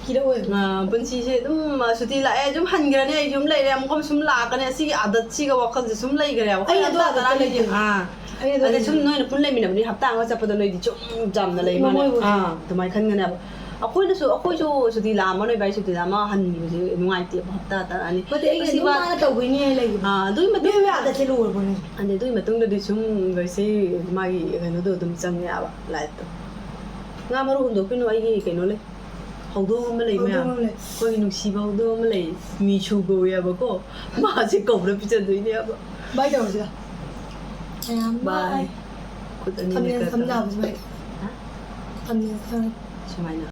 ꯀꯤꯔꯛꯑꯣꯏꯕ꯫ ꯑꯥ, ꯄꯨꯟꯁꯤꯁꯦ ꯑꯗꯨꯝ, ꯑꯥ, ꯁꯨꯇꯤ ꯂꯥꯛꯑꯦ, ꯌꯨꯝ ꯍꯟꯈ꯭ꯔꯅꯤ, ꯑꯩ ꯌꯨꯝ ꯂꯩꯔꯦ, ꯑꯃꯨꯛꯀ ꯁꯨꯝ ꯂꯥꯛꯀꯅꯤ꯫ ꯑꯁꯤꯒꯤ ꯑꯥꯗꯠꯁꯤꯒ ꯋꯥꯈꯜꯁꯦ ꯁꯨꯝ ꯂꯩꯈ꯭ꯔꯦꯕ꯫ ꯑꯩ ꯑꯗꯨ ꯍꯞꯇꯥ ꯑꯥꯗꯠꯇ ꯇꯔꯥꯅꯤꯁꯦ꯫ ꯂꯩꯇꯦ꯫ ꯑꯥ꯫ ꯑꯩ ꯑꯗꯨ ꯑꯗꯩ ꯂꯩꯇꯦ꯫ ꯁꯨꯝ ꯅꯣꯏꯅ ꯄꯨꯟ ꯂꯩꯃꯤꯟꯅꯕꯅꯤ, ꯍꯞꯇꯥ ꯑꯃ ꯆꯠꯄꯗ ꯅꯣꯏꯗꯤ ꯁꯨꯝ ꯆꯝꯅ ꯂꯩ ꯃꯥꯅꯦ꯫ ꯃꯣꯏꯕꯨꯗꯤ꯫ ꯑꯥ, ꯑꯗꯨꯃꯥꯏꯅ ꯈꯟꯒꯅꯦꯕ꯫ ꯑꯩꯈꯣꯏꯅꯁꯨ, ꯑꯩꯈꯣꯏꯁꯨ ꯁꯨꯇꯤ ꯂꯥꯛꯑꯝꯃ ꯅꯣꯏ ꯚꯥꯏ ꯁꯨꯇꯤ ꯂꯥꯛꯑꯝꯃ ꯍꯟꯈꯤꯕꯁꯦ ꯅꯨꯡꯉꯥꯏꯇꯦꯕ, ꯍꯞꯇꯥ ꯇꯔꯥꯅꯤ꯫ ꯅꯠꯇꯦ, ꯑꯩꯅ ꯑꯁꯤ ꯑꯗꯨꯝ ꯋꯥ- ꯃꯥꯅ ꯇꯧꯕꯩꯅꯦ ꯍꯥꯏ ꯂꯩꯈꯤꯕ꯫ ꯑꯥ, ꯑꯗꯨꯒꯤ ꯃꯇꯨꯡ ꯃꯤ ꯑꯥꯗꯠꯁꯦ ꯂꯣꯏꯔꯕꯅꯦ꯫ ꯑꯗꯩ ꯑꯗꯨꯒꯤ ꯃꯇꯨꯡꯗꯗꯤ ꯁꯨꯝ ꯚꯥꯏꯁꯦ ꯃꯥꯒꯤ ꯀꯩꯅꯣꯗꯣ ꯑꯗꯨꯝ ꯆꯪꯉꯦꯕ, ꯂꯥꯏꯐꯇꯣ꯫ ꯉꯥ ꯃꯔꯨ ꯍꯨꯟꯗꯣꯛꯄꯤꯅꯨ, ꯑꯩꯒꯤ ꯀꯩꯅꯣ ꯂꯩ, ꯍꯧꯗꯣꯡ ꯑꯃ ꯂꯩ ꯃꯌꯥꯝ꯫ ꯍꯧꯗꯣꯡ ꯑꯃ ꯂꯩ꯫ ꯑꯩꯈꯣꯏꯒꯤ ꯅꯨꯡꯁꯤꯕ ꯍꯧꯗꯣꯡ ꯑꯃ ꯂꯩ, ꯃꯤꯁꯨ ꯀꯧꯋꯦꯕꯀꯣ꯫ ꯃꯥꯁꯦ ꯀꯧꯔ ꯄꯤꯖꯗꯣꯏꯅꯦꯕ꯫ ꯕꯥꯏ ꯇꯧꯔꯁꯤꯔ? ꯃꯌꯥꯝ ꯕꯥꯏ꯫ ꯕꯥꯏ꯫ ꯈꯨꯠ ꯑꯅꯤꯅ ꯊꯝꯅꯦꯜ ꯀꯛ- ꯊꯝꯅꯕꯁꯨ ꯕꯥꯏ꯫ ꯍꯥ? ꯊꯝꯅꯦꯜ ꯊꯝ- ꯁꯨꯃꯥꯏꯅ꯫